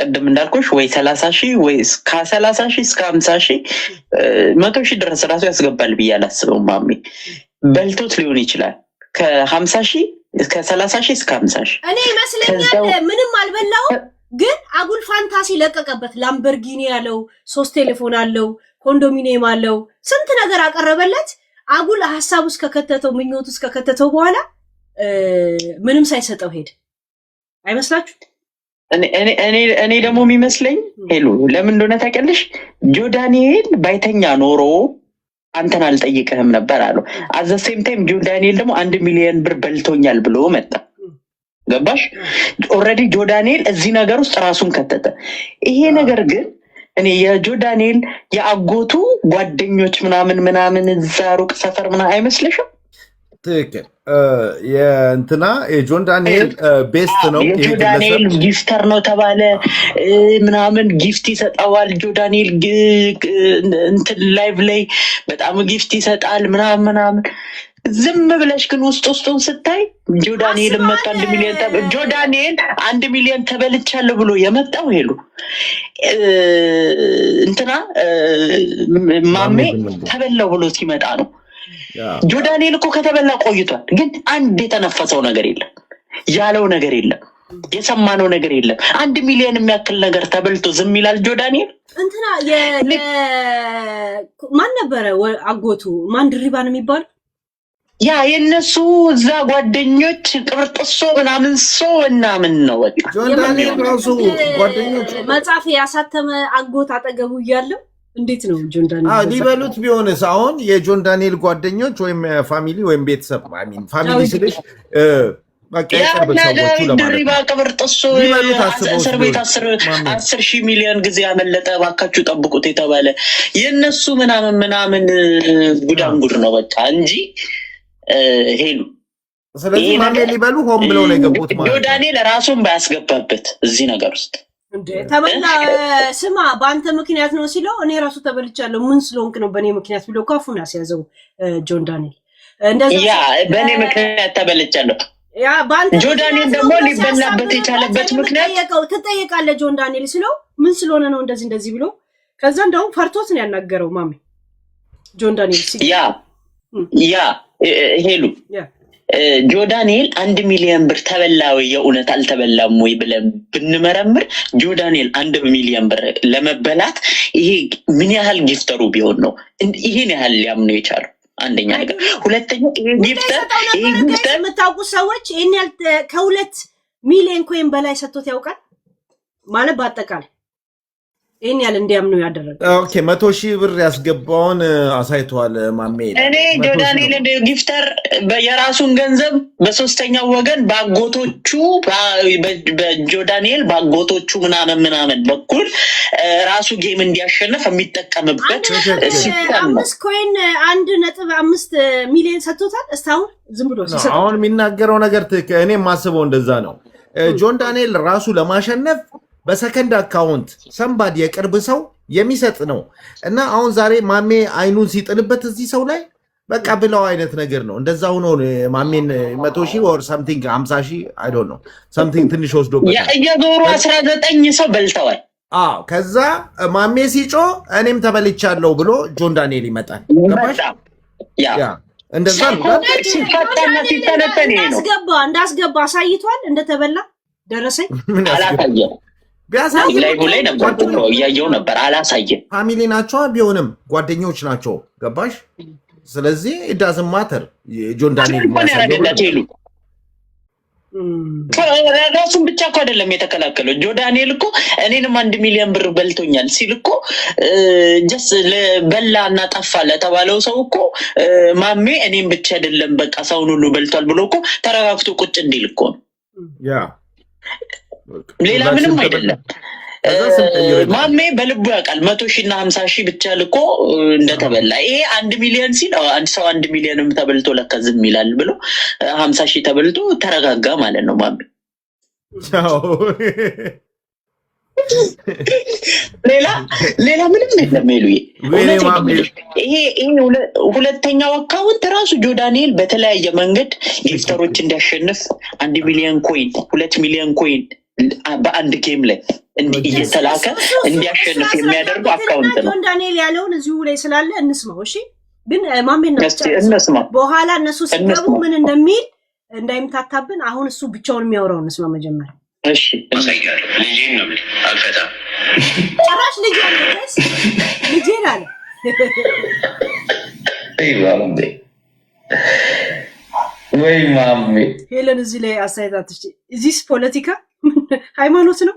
[SPEAKER 5] ቅድም እንዳልኩሽ ወይ 30,000 ወይ ከ30,000 እስከ 50,000፣ 100,000 ድረስ ራሱ ያስገባል ብዬ አላስበውም። ማሜ በልቶት ሊሆን ይችላል። ከ50,000፣ ከ30,000 እስከ 50,000።
[SPEAKER 1] እኔ ይመስለኛል ምንም አልበላውም፣ ግን አጉል fantasy ለቀቀበት። ላምበርጊኒ ያለው፣ ሶስት ቴሌፎን አለው፣ ኮንዶሚኒየም አለው፣ ስንት ነገር አቀረበለት። አጉል ሀሳብ ውስጥ ከከተተው፣ ምኞት ውስጥ ከከተተው በኋላ ምንም ሳይሰጠው ሄደ። አይመስላችሁ?
[SPEAKER 5] እኔ ደግሞ የሚመስለኝ ሄሉ ለምን እንደሆነ ታውቂያለሽ? ጆ ዳንኤል ባይተኛ ኖሮ አንተን አልጠይቅህም ነበር አለው። At the same time ጆ ዳንኤል ደግሞ 1 ሚሊዮን ብር በልቶኛል ብሎ መጣ። ገባሽ? Already ጆ ዳንኤል እዚህ ነገር ውስጥ ራሱን ከተተ። ይሄ ነገር ግን እኔ የጆ ዳንኤል የአጎቱ ጓደኞች ምናምን ምናምን እዛ ሩቅ ሰፈር ምናምን አይመስልሽም?
[SPEAKER 2] ትክክል። የእንትና የጆን ዳንኤል best ነው ይሄ
[SPEAKER 5] የጆ
[SPEAKER 2] ግለሰብ።
[SPEAKER 5] ዳንኤል gifter ነው ተባለ ምናምን gift ይሰጠዋል። ጆ ዳንኤል እንትን live ላይ በጣም gift ይሰጣል ምናምን ምናምን። ዝም ብለሽ ግን ውስጥ ውስጡን ስታይ ጆ ዳንኤል መጥቶ 1 ሚሊዮን ጆ ዳንኤል 1 ሚሊዮን ተበልቻለሁ ብሎ የመጣው ሄሉ እንትና ማሜ ተበላው ብሎ ሲመጣ ነው። ጆ ዳንኤል እኮ ከተበላ ቆይቷል። ግን አንድ የተነፈሰው ነገር የለም፣ ያለው ነገር የለም፣ የሰማነው ነገር የለም። 1 ሚሊዮን የሚያክል ነገር ተበልቶ ዝም ይላል ጆ ዳንኤል?
[SPEAKER 1] እንትና ማን ነበረ አጎቱ? ማን ድሪባ ነው የሚባለው?
[SPEAKER 5] ያ የእነሱ እዛ ጓደኞች ቅብርጥሶ ምናምን ሶ ምናምን ነው በቃ።
[SPEAKER 2] ጆን ዳንኤል ራሱ ጓደኞቹ
[SPEAKER 1] መጽሐፍ ያሳተመ አጎት አጠገቡ እያለው እንዴት ነው ጆን ዳንኤል?
[SPEAKER 2] ሊበሉት ቢሆንስ? አሁን የጆን ዳንኤል ጓደኞች ወይም family ወይም ቤተሰብ፣ I mean family ስልሽ በቃ የቅርብ ሰዎቹ ለማለት
[SPEAKER 5] ድሪባ
[SPEAKER 2] ነው።
[SPEAKER 5] ቅብርጥሶ
[SPEAKER 2] ሊበሉት አስበውት
[SPEAKER 5] እስር ቤት
[SPEAKER 2] ቢሆን ማሜ።
[SPEAKER 5] 10,000 ሚሊዮን ጊዜ ያመለጠ፣ እባካችሁ ጠብቁት የተባለ የእነሱ ምናምን ምናምን ጉዳንጉድ ነው በቃ እንጂ ሄሉ
[SPEAKER 2] ስለዚህ
[SPEAKER 5] ይሄ
[SPEAKER 2] ማሜ
[SPEAKER 5] ነገር
[SPEAKER 2] ሊበሉ ሆን ብለው ነው የገቡት
[SPEAKER 5] ጆ
[SPEAKER 2] ማለት ነው።
[SPEAKER 5] ዳንኤል ራሱን ባያስገባበት እዚህ ነገር ውስጥ።
[SPEAKER 1] እንዴ ተበላ። ስማ፣ በአንተ ምክንያት ነው ሲለው እኔ ራሱ ተበልቻለሁ፣ ምን ስለሆንክ ነው በእኔ ምክንያት ብሎ እኮ አፉን አስያዘው ጆን ዳንኤል። እንደዛ
[SPEAKER 5] ያ በእኔ ምክንያት ተበልቻለሁ።
[SPEAKER 1] ያ በአንተ
[SPEAKER 5] ጆ ዳንኤል
[SPEAKER 1] ምክንያት ነው
[SPEAKER 5] ደግሞ
[SPEAKER 1] ብሎ
[SPEAKER 5] ሊበላበት
[SPEAKER 1] ሲያሳብብበት
[SPEAKER 5] የቻለበት
[SPEAKER 1] እኔ
[SPEAKER 5] ምክንያት
[SPEAKER 1] ትጠየቃለህ ጆን ዳንኤል ሲለው ምን ስለሆነ ነው እንደዚህ እንደዚህ ብሎ ከዛ እንደውም ፈርቶት ነው ያናገረው ማሜ ጆን ዳንኤል ሲ
[SPEAKER 5] ያ ሄሉ ጆ ዳንኤል 1 ሚሊዮን ብር ተበላ ወይ የእውነት አልተበላም ወይ ብለን ብንመረምር ጆ ዳንኤል 1 ሚሊዮን ብር ለመበላት ይሄ ምን ያህል gifter ኡ ቢሆን ነው ይሄን ያህል ሊያምነው የቻለው? አንደኛ ነገር። ሁለተኛ ይሄ gifter
[SPEAKER 1] ሰጠው
[SPEAKER 5] ይሄ
[SPEAKER 1] ነበረ guys።
[SPEAKER 5] gifter
[SPEAKER 1] የምታውቁ ሰዎች ይሄን ያህል ከ2 ሚሊዮን coin በላይ ሰጥቶት ያውቃል ማለት በአጠቃላይ ይህን ያህል እንዲያምኑ ያደረገ?
[SPEAKER 2] Okay፣ 100,000 ብር ያስገባውን አሳይተዋል ማሜ ይላል።
[SPEAKER 5] እኔ
[SPEAKER 2] 100,000
[SPEAKER 5] ጆዳንኤል
[SPEAKER 2] ብር።
[SPEAKER 5] gifter የራሱን ገንዘብ በሶስተኛው ወገን በአጎቶቹ፣ በጆዳንኤል በአጎቶቹ ምናምን ምናምን በኩል ራሱ game እንዲያሸንፍ የሚጠቀምበት
[SPEAKER 1] አንድ ነጥብ
[SPEAKER 5] system ነው።
[SPEAKER 1] አምስት coin 1.5 ሚሊዮን ሰጥቶታል። እስካሁን ዝም ብሎ ሲሰጥ
[SPEAKER 2] አሁን የሚናገረው ነገር ትክክል፣ እኔ የማስበው እንደዛ ነው። ጆን ዳንኤል ራሱ ለማሸነፍ በ second account somebody የቅርብ ሰው የሚሰጥ ነው እና አሁን ዛሬ ማሜ አይኑን ሲጥልበት እዚህ ሰው ላይ በቃ ብለው አይነት ነገር ነው። እንደዛ ሆኖ ማሜን 100,000 or something 50,000፣ I don't know፣ something ትንሽ ወስዶበታል።
[SPEAKER 5] እየዞሩ 19 ሰው በልተዋል።
[SPEAKER 2] አዎ፣ ከዛ ማሜ ሲጮ እኔም ተበልቻለሁ ብሎ ጆን ዳንኤል ይመጣል። ገባሽ?
[SPEAKER 5] ያ
[SPEAKER 2] ያ እንደዛ ነው።
[SPEAKER 5] ሲፈታና ሲተነተን ይሄ ነው።
[SPEAKER 1] እንዳስገባ አሳይቷል። እንደተበላ ደረሰኝ።
[SPEAKER 2] ምን ያስገባ?
[SPEAKER 5] አላሳየም።
[SPEAKER 2] ቢያሳይ
[SPEAKER 5] ላይቡ ላይ ነበር እኮ እያየው ነበር። አላሳየም።
[SPEAKER 2] Family ናቸዋ፣ ቢሆንም ጓደኞች ናቸው። ገባሽ? ስለዚህ doesn't matter ጆን ዳንኤል
[SPEAKER 5] እንኳን
[SPEAKER 2] የሚያሳየው
[SPEAKER 5] ያደረገላት ሄሉ ራሱን ብቻ እኮ አይደለም የተከላከለው። ጆ ዳንኤል እኮ እኔንም 1 ሚሊዮን ብር በልቶኛል ሲል እኮ just በላ እና ጠፋ ለተባለው ሰው እኮ ማሜ እኔም ብቻ አይደለም በቃ ሰውን ሁሉ በልቷል ብሎ እኮ ተረጋግቶ ቁጭ እንዲል እኮ ነው። ሌላ ምንም አይደለም።
[SPEAKER 2] ከዛ ስም ቀይሮ ይመጣል።
[SPEAKER 5] ማሜ በልቡ ያውቃል 100,000 እና 50,000 ብቻ ልኮ እንደተበላ። ይሄ 1 ሚሊዮን ሲል አንድ ሰው 1 ሚሊዮንም ተበልቶ ለካ ዝም ይላል ብሎ 50,000 ተበልቶ ተረጋጋ ማለት ነው ማሜ።
[SPEAKER 2] ቻው።
[SPEAKER 5] ሌላ ሌላ ምንም የለም። ሄሉዬ
[SPEAKER 2] ወይኔ
[SPEAKER 5] እውነቴን ነው
[SPEAKER 2] ማሜ
[SPEAKER 5] የምልሽ። ይሄ ሁለተኛው account ራሱ ጆዳንኤል በተለያየ መንገድ gifter ኦች እንዲያሸንፍ 1 ሚሊዮን coin፣ 2 ሚሊዮን coin በአንድ game ላይ እንዲህ እየተላከ
[SPEAKER 1] እሱ
[SPEAKER 5] እንዲያሸንፍ የሚያደርጉ
[SPEAKER 1] ያስረዳበትንና
[SPEAKER 5] account ነው።
[SPEAKER 1] ጆን ዳንኤል ያለውን እዚሁ ላይ ስላለ እንስማው። እሺ፣ ግን ማሜን ነው
[SPEAKER 5] እስቲ እንስማ።
[SPEAKER 1] በኋላ እነሱ ሲገቡ
[SPEAKER 5] እንስማ።
[SPEAKER 1] ምን እንደሚል እንዳይምታታብን አሁን እሱ ብቻውን የሚያወራው እንስማ መጀመሪያ።
[SPEAKER 5] እሺ።
[SPEAKER 3] አሳያለሁ። ልጄን ነው የምልህ፣ አልፈታም።
[SPEAKER 1] ጭራሽ ልጅ አለ፣ guys፣ ልጄን አለ።
[SPEAKER 4] ወይ ማሜ፣ ወይ ማሜ።
[SPEAKER 1] ሄለን እዚህ ላይ አስተያየት አትስጪ። እዚህስ ፖለቲካ ሃይማኖት ነው።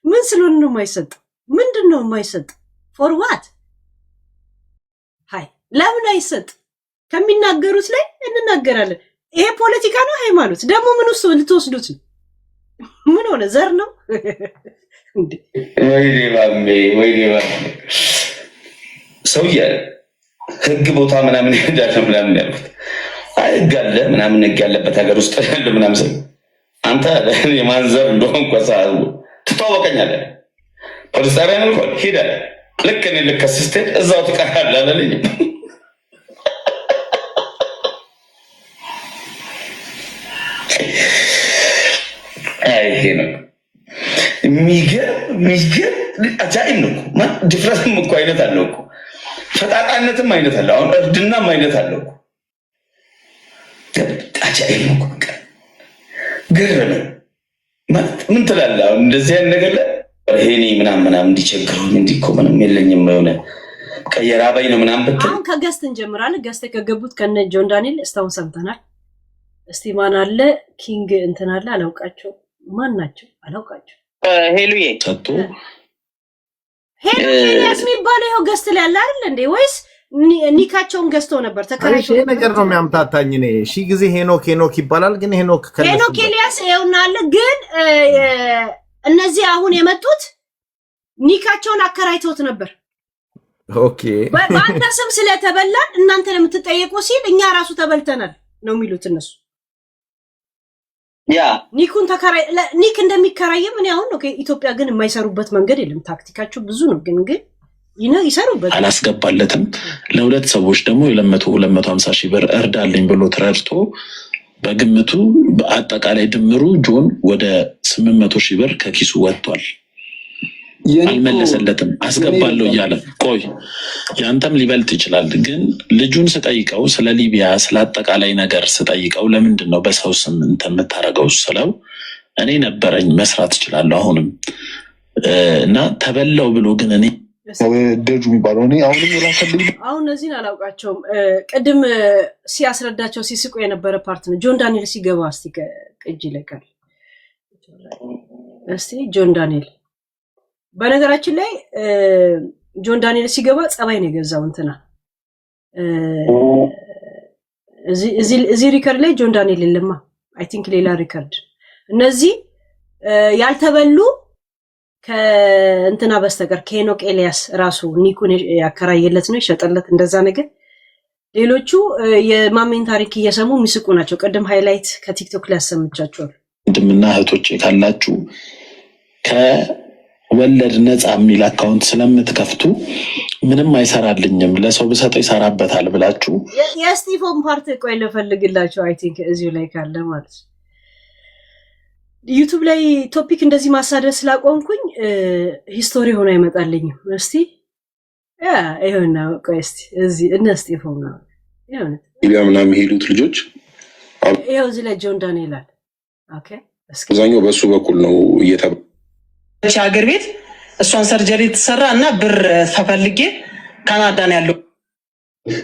[SPEAKER 1] ምን ስለሆነ ነው የማይሰጥ? ምንድን ነው የማይሰጥ? For what? ሀይ፣ ለምን አይሰጥ? ከሚናገሩት ላይ እንናገራለን። ይሄ ፖለቲካ ነው ሃይማኖት ደግሞ ምን ውስጥ ልትወስዱት ነው? ምን ሆነ? ዘር ነው እንዴ?
[SPEAKER 4] ወይኔ ማሜ፣ ወይኔ ማሜ። ሰውዬ ህግ ቦታ ምናምን ይሄዳል ምናምን ያልኩት፣ አይ ህግ አለ ምናምን፣ ህግ ያለበት ሀገር ውስጥ ያለ ምናምን ሰው አንተ የማንዘር እንደሆንኩ ትተዋወቀኛለህ። ፖሊስ ጣቢያ ነው እኮ ሂድ አለ። ልክ እኔ ልከስ ስትሄድ እዛው ትቀራለህ አላለኝም። አይ ይሄ ነው የሚገርም የሚገርም አጃኢብ ነው እኮ። ድፍረትም እኮ አይነት አለው እኮ፣ ፈጣጣነትም አይነት አለው። አሁን እርድናም አይነት አለው እኮ። አጃኢብ ነው እኮ፣ በቃ ገረመኝ። ማለት ምን ትላለህ አሁን እንደዚህ አይነት ነገር ላይ? ይሄኔ ምናምን ምናምን እንዲቸግረኝ እንዲህ እኮ ምንም የለኝም፣ የሆነ በቃ የራበኝ ነው ምናምን ብትል
[SPEAKER 1] አሁን ከ guest እንጀምራለን። Guest ከገቡት ከነ ጆን ዳንኤል እስካሁን ሰምተናል። እስቲ ማን አለ? ኪንግ እንትን አለ፣ አላውቃቸው። ማን ናቸው? አላውቃቸው።
[SPEAKER 5] ሄሉዬ።
[SPEAKER 6] ሰጥቶ
[SPEAKER 1] ሄኖክ ኤልያስ የሚባለው ይኸው guest ላይ ያለ አይደል እንዴ? ወይስ nick ኣቸውን ገዝተው ነበር ተከራይተው
[SPEAKER 2] ይሄ ነገር ነው የሚያምታታኝ። እኔ ሺህ ጊዜ ሄኖክ ሄኖክ ይባላል፣ ግን ሄኖክ ከነሱ
[SPEAKER 1] ሄኖክ ኤልያስ ይኸውና አለ። ግን እነዚህ አሁን የመጡት nick ኣቸውን አከራይተውት ነበር። በአንተ ስም ስለተበላን እናንተ ለምትጠየቁ ሲል እኛ ራሱ ተበልተናል ነው የሚሉት እነሱ። Nick ኡን ተከራይ nick እንደሚከራይም እኔ አሁን ነው። ኢትዮጵያ ግን የማይሰሩበት መንገድ የለም። ታክቲካቸው ብዙ ነው፣ ግን ይሰሩበት።
[SPEAKER 6] አላስገባለትም። ለሁለት ሰዎች ደግሞ የ200 250 ሺህ ብር እርዳልኝ ብሎ ተረድቶ በግምቱ በአጠቃላይ ድምሩ ጆን ወደ 800 ሺህ ብር ከኪሱ ወጥቷል። አልመለሰለትም። አስገባለሁ እያለ ቆይ፣ ያንተም ሊበልጥ ይችላል። ግን ልጁን ስጠይቀው፣ ስለ ሊቢያ ስለ አጠቃላይ ነገር ስጠይቀው፣ ለምንድን ነው በሰው ስም እንትን የምታደርገው ስለው፣ እኔ ነበረኝ፣ መስራት እችላለሁ አሁንም እና ተበላው ብሎ ግን እኔ
[SPEAKER 7] ደጁ የሚባለው እኔ አሁንም የላከልኝ
[SPEAKER 1] አሁን እነዚህን አላውቃቸውም። ቅድም ሲያስረዳቸው ሲስቁ የነበረ part ነው። ጆን ዳንኤል ሲገባ እስቲ ቅጅ ይለቃል። እስቲ ጆን ዳንኤል፣ በነገራችን ላይ ጆን ዳንኤል ሲገባ ጸባይ ነው የገዛው እንትና። እዚህ record ላይ ጆን ዳንኤል የለማ። I think ሌላ record። እነዚህ ያልተበሉ ከእንትና በስተቀር፣ ከሄኖክ ኤልያስ ራሱ nick ኡን ያከራየለት ነው የሸጠለት እንደዛ ነገር። ሌሎቹ የማሜን ታሪክ እየሰሙ የሚስቁ ናቸው። ቅድም highlight ከቲክቶክ ላይ ያሰምቻቸዋል።
[SPEAKER 6] ወንድምና እህቶቼ ካላችሁ፣ ከወለድ ነፃ የሚል account ስለምትከፍቱ ምንም አይሰራልኝም፣ ለሰው ብሰጠው ይሰራበታል ብላችሁ
[SPEAKER 1] የስቲፎን part ቆይ ልፈልግላቸው። I think እዚሁ ላይ ካለ ማለት ነው። ዩቱብ ላይ topic እንደዚህ ማሳደድ ስላቆምኩኝ history ሆኖ አይመጣልኝም። እስቲ yeah ይኸውና፣ ቆይ እስቲ እዚህ እነ ስጢፎን ነው።
[SPEAKER 7] ሊቢያ ምናምን የሚሄዱት ልጆች
[SPEAKER 1] ይኸው እዚህ ላይ ጆን ዳንኤል አለ። Okay፣ እስኪ
[SPEAKER 7] አብዛኛው በእሱ በኩል ነው እየተባለ
[SPEAKER 8] ሀገር ቤት እሷን surgery ተሰራ እና ብር ተፈልጌ ካናዳ ነው ያለው።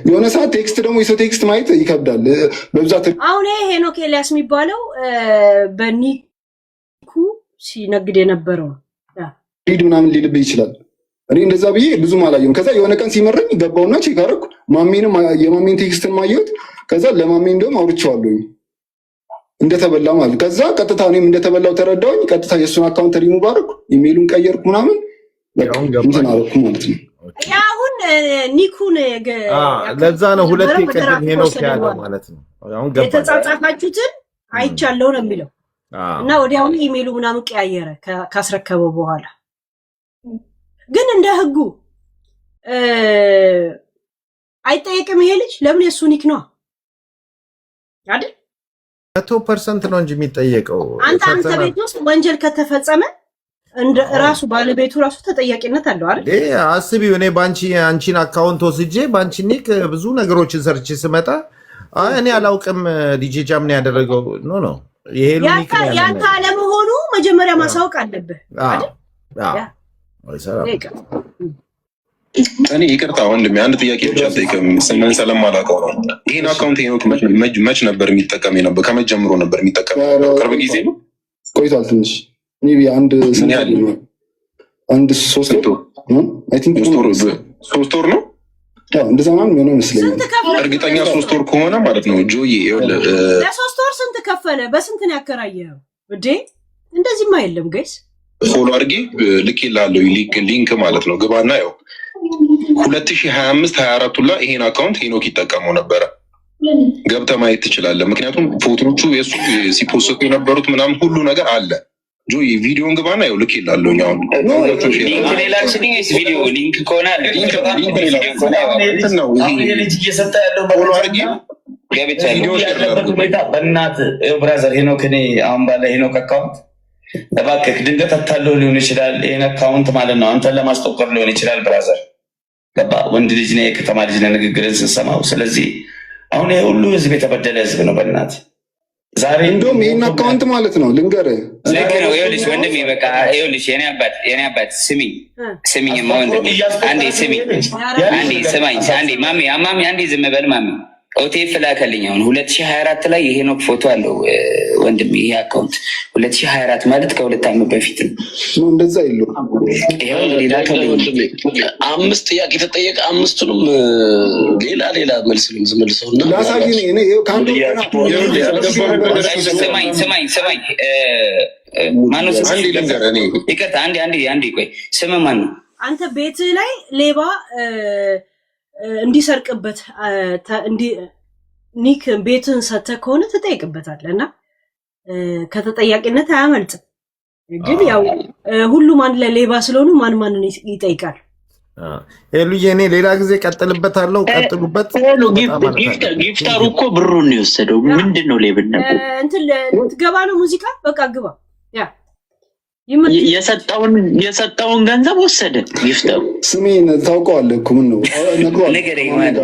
[SPEAKER 7] የሆነ ሰዓት text ደግሞ የሰው text ማየት ይከብዳል በብዛት።
[SPEAKER 1] አሁን ይሄ ሄኖክ ኤልያስ የሚባለው በ nick ኡ ሲነግድ የነበረው ነው።
[SPEAKER 7] Read ምናምን ሊልብህ ይችላል። እኔ እንደዛ ብዬ ብዙም አላየሁም። ከዛ የሆነ ቀን ሲመረኝ ገባውና check አደረኩ። ማሜንም የማሜን text ን ማየሁት። ከዛ ለማሜ እንደውም አውርቼዋለሁኝ እንደተበላ ማለት። ከዛ ቀጥታ እኔም እንደተበላው ተረዳሁኝ። ቀጥታ የእሱን አካውንት ሪሙቭ አደረኩ፣ ኢሜይሉን ቀየርኩ ምናምን፣ በቃ እንትን አደረኩ ማለት ነው።
[SPEAKER 1] ያ አሁን nick ኡን
[SPEAKER 2] ለዛ ነው ሁለቴ ቅድም ሄኖክ ያለው ማለት ነው። አሁን ገባኝ።
[SPEAKER 1] የተጻጻፋችሁትን አይቻለው ነው የሚለው። እና ወዲያውኑ ኢሜይሉ ምናምን ቀያየረ ካስረከበው በኋላ። ግን እንደ ህጉ አይጠየቅም ይሄ ልጅ። ለምን? የእሱ nick ነው አይደል?
[SPEAKER 2] 100% ነው እንጂ የሚጠየቀው።
[SPEAKER 1] አንተ ቤት ውስጥ ወንጀል ከተፈጸመ እንደ ራሱ ባለቤቱ ራሱ ተጠያቂነት አለው አይደል?
[SPEAKER 2] አስቢው፣ እኔ ባንቺ አንቺን account ወስጄ ባንቺ nick ብዙ ነገሮችን ሰርቼ ስመጣ እኔ አላውቅም ዲጄ ጃም ነው ያደረገው። No, no፣ ይሄ nick
[SPEAKER 1] ያንተ አለመሆኑ መጀመሪያ ማሳወቅ አለብህ አይደል?
[SPEAKER 9] እኔ ይቅርታ ወንድሜ አንድ ጥያቄ ብቻ ልጠይቅህ፣ ስምህን ስለማላውቀው ነው። ይህን account ሄኖክ መች ነበር የሚጠቀም የነበር? ከመች ጀምሮ ነበር የሚጠቀም? ቅርብ ጊዜ ነው?
[SPEAKER 7] ቆይቷል ትንሽ፣ maybe አንድ አንድ 3 ወር I think።
[SPEAKER 9] 3 ወር ነው።
[SPEAKER 7] እንደዛ ምናምን የሆነ ይመስለኛል።
[SPEAKER 9] እርግጠኛ 3 ወር ከሆነ ማለት ነው ጆዬ።
[SPEAKER 1] ለ3 ወር ስንት ከፈለ? በስንት ነው ያከራየኸው? እንዴ፣ እንደዚህማ የለም guys።
[SPEAKER 9] Follow አድርጌ ልኬልሃለሁ link ማለት ነው። ግባና ያው 2025 24 ሁላ ይሄን account ሄኖክ ይጠቀመው ነበረ። ገብተህ ማየት ትችላለህ። ምክንያቱም ፎቶዎቹ የእሱ ሲ post ቱ የነበሩት ምናምን ሁሉ ነገር አለ። ጆይ፣ ቪዲዮን ግባና ያው ልኬልሃለሁ። አሁን
[SPEAKER 3] Link ሌላችልኝ ወይስ ቪዲዮ? Link ከሆነ አለ።
[SPEAKER 9] ነው
[SPEAKER 4] ልጅ እየሰጠ ያለው
[SPEAKER 9] Follow አድርጌ
[SPEAKER 3] ገብቻለሁ።
[SPEAKER 4] ያለበት ሁኔታ በእናትህ brother ሄኖክ፣ እኔ አሁን ባለ ሄኖክ account እባክህ ድንገት አታለው ሊሆን ይችላል። ይህን account ማለት ነው አንተን ለማስጠቆር ሊሆን ይችላል። Brother ገባ፣ ወንድ ልጅ ነህ፣ የከተማ ልጅ ነህ፣ ንግግርን ስንሰማው። ስለዚህ አሁን ይሄ ሁሉ ህዝብ የተበደለ ህዝብ ነው። በእናትህ ዛሬ
[SPEAKER 7] እንደውም ይህን account ማለት ነው ልንገርህ፣
[SPEAKER 3] ልክ ነው። ይኸውልሽ ወንድሜ፣ በቃ ይኸውልሽ፣ የኔ አባት ስሚኝ፣ ስሚኝማ ወንድሜ፣ አንዴ ስሚኝ፣ አንዴ ስማኝ፣ አንዴ ማሚ፣ ማሚ፣ አንዴ ዝም በል ማሚ። ኦቴፍ ላከልኝ። አሁን 2024 ላይ የሄኖክ ፎቶ አለው ወንድሜ። ይሄ account 2024 ማለት ከ2 ዓመት በፊት ነው።
[SPEAKER 7] ነው እንደዛ የለውም።
[SPEAKER 3] ይኸው እንግዲህ ላከልኝ።
[SPEAKER 10] አምስት ጥያቄ ተጠየቀ። አምስቱንም ሌላ ሌላ መልስ ነው የምትመልሰው እና
[SPEAKER 7] ላሳይህ እኔ ከአንዱ
[SPEAKER 3] ስማኝ፣ ስማኝ፣ ስማኝ፣ ማነው ስምህ?
[SPEAKER 9] አንዴ ልንገርህ እኔ
[SPEAKER 3] ይቅርታ፣ አንዴ፣ አንዴ፣ አንዴ ቆይ፣ ስምህ ማን ነው?
[SPEAKER 1] አንተ ቤትህ ላይ ሌባ እንዲሰርቅበት nick ቤትህን ሰተህ ከሆነ ትጠይቅበታለህ እና ከተጠያቂነት አያመልጥም። ግን ያው ሁሉም አንድ ላይ ሌባ ስለሆኑ ማን ማንን ይጠይቃል?
[SPEAKER 2] ሄሉዬ፣ እኔ ሌላ ጊዜ ቀጥልበታለሁ። ቀጥሉበት።
[SPEAKER 5] Gifter ኡ እኮ ብሩን ነው የወሰደው። ምንድን ነው ሌብነቱ?
[SPEAKER 1] እንትን ልትገባ ነው ሙዚቃ፣ በቃ ግባ። Yeah።
[SPEAKER 5] የሰጠውን ገንዘብ ወሰደ gifter ኡ።
[SPEAKER 7] ስሜን ታውቀዋለህ እኮ፣ ምን ነው ነግሯል።
[SPEAKER 3] ንገረኝ። ማለት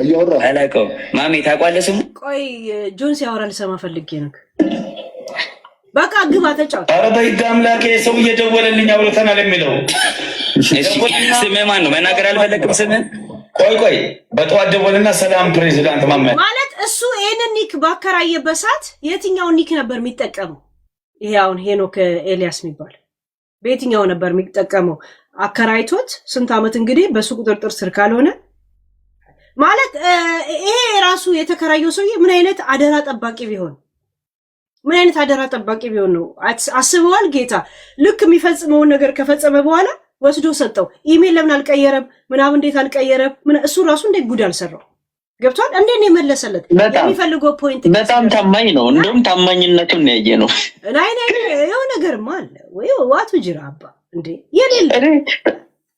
[SPEAKER 3] አላውቀውም። ማሜ ታውቋለህ ስሙ?
[SPEAKER 1] ቆይ፣ ጆን ሲያወራ ልሰማ ፈልጌ ነው። በቃ ግባ፣ ተጫወት።
[SPEAKER 4] ኧረ በህግ አምላኬ፣ ሰው እየደወለልኝ አውርተናል የሚለው
[SPEAKER 3] ስምህ ማን ነው? መናገር አልፈለግም ስምህን።
[SPEAKER 4] ቆይ ቆይ፣ በጠዋት ደወልና ሰላም ፕሬዚዳንት ማመ
[SPEAKER 1] ማለት እሱ ይህንን nick ባከራየበት ሰዓት የትኛውን nick ነበር የሚጠቀመው? ይሄ አሁን ሄኖክ ኤልያስ የሚባል በየትኛው ነበር የሚጠቀመው? አከራይቶት ስንት ዓመት እንግዲህ በሱ ቁጥጥር ስር ካልሆነ ማለት ይሄ ራሱ የተከራየው ሰውዬ ምን አይነት አደራ ጠባቂ ቢሆን፣ ምን አይነት አደራ ጠባቂ ቢሆን ነው? አስበዋል? ጌታ ልክ የሚፈጽመውን ነገር ከፈጸመ በኋላ ወስዶ ሰጠው። ኢሜል ለምን አልቀየረም? ምናምን እንዴት አልቀየረም? እሱ ራሱ እንዴት ጉድ አልሰራው? ገብቷል? እንዴት ነው የመለሰለት? የሚፈልገው point
[SPEAKER 5] በጣም ታማኝ ነው። እንደውም ታማኝነቱን ያየ ነው።
[SPEAKER 1] ናይ ናይ፣ የሆነ ነገርማ አለ ወይ? ዋቱ ጅራ አባ እንዴ የሌለ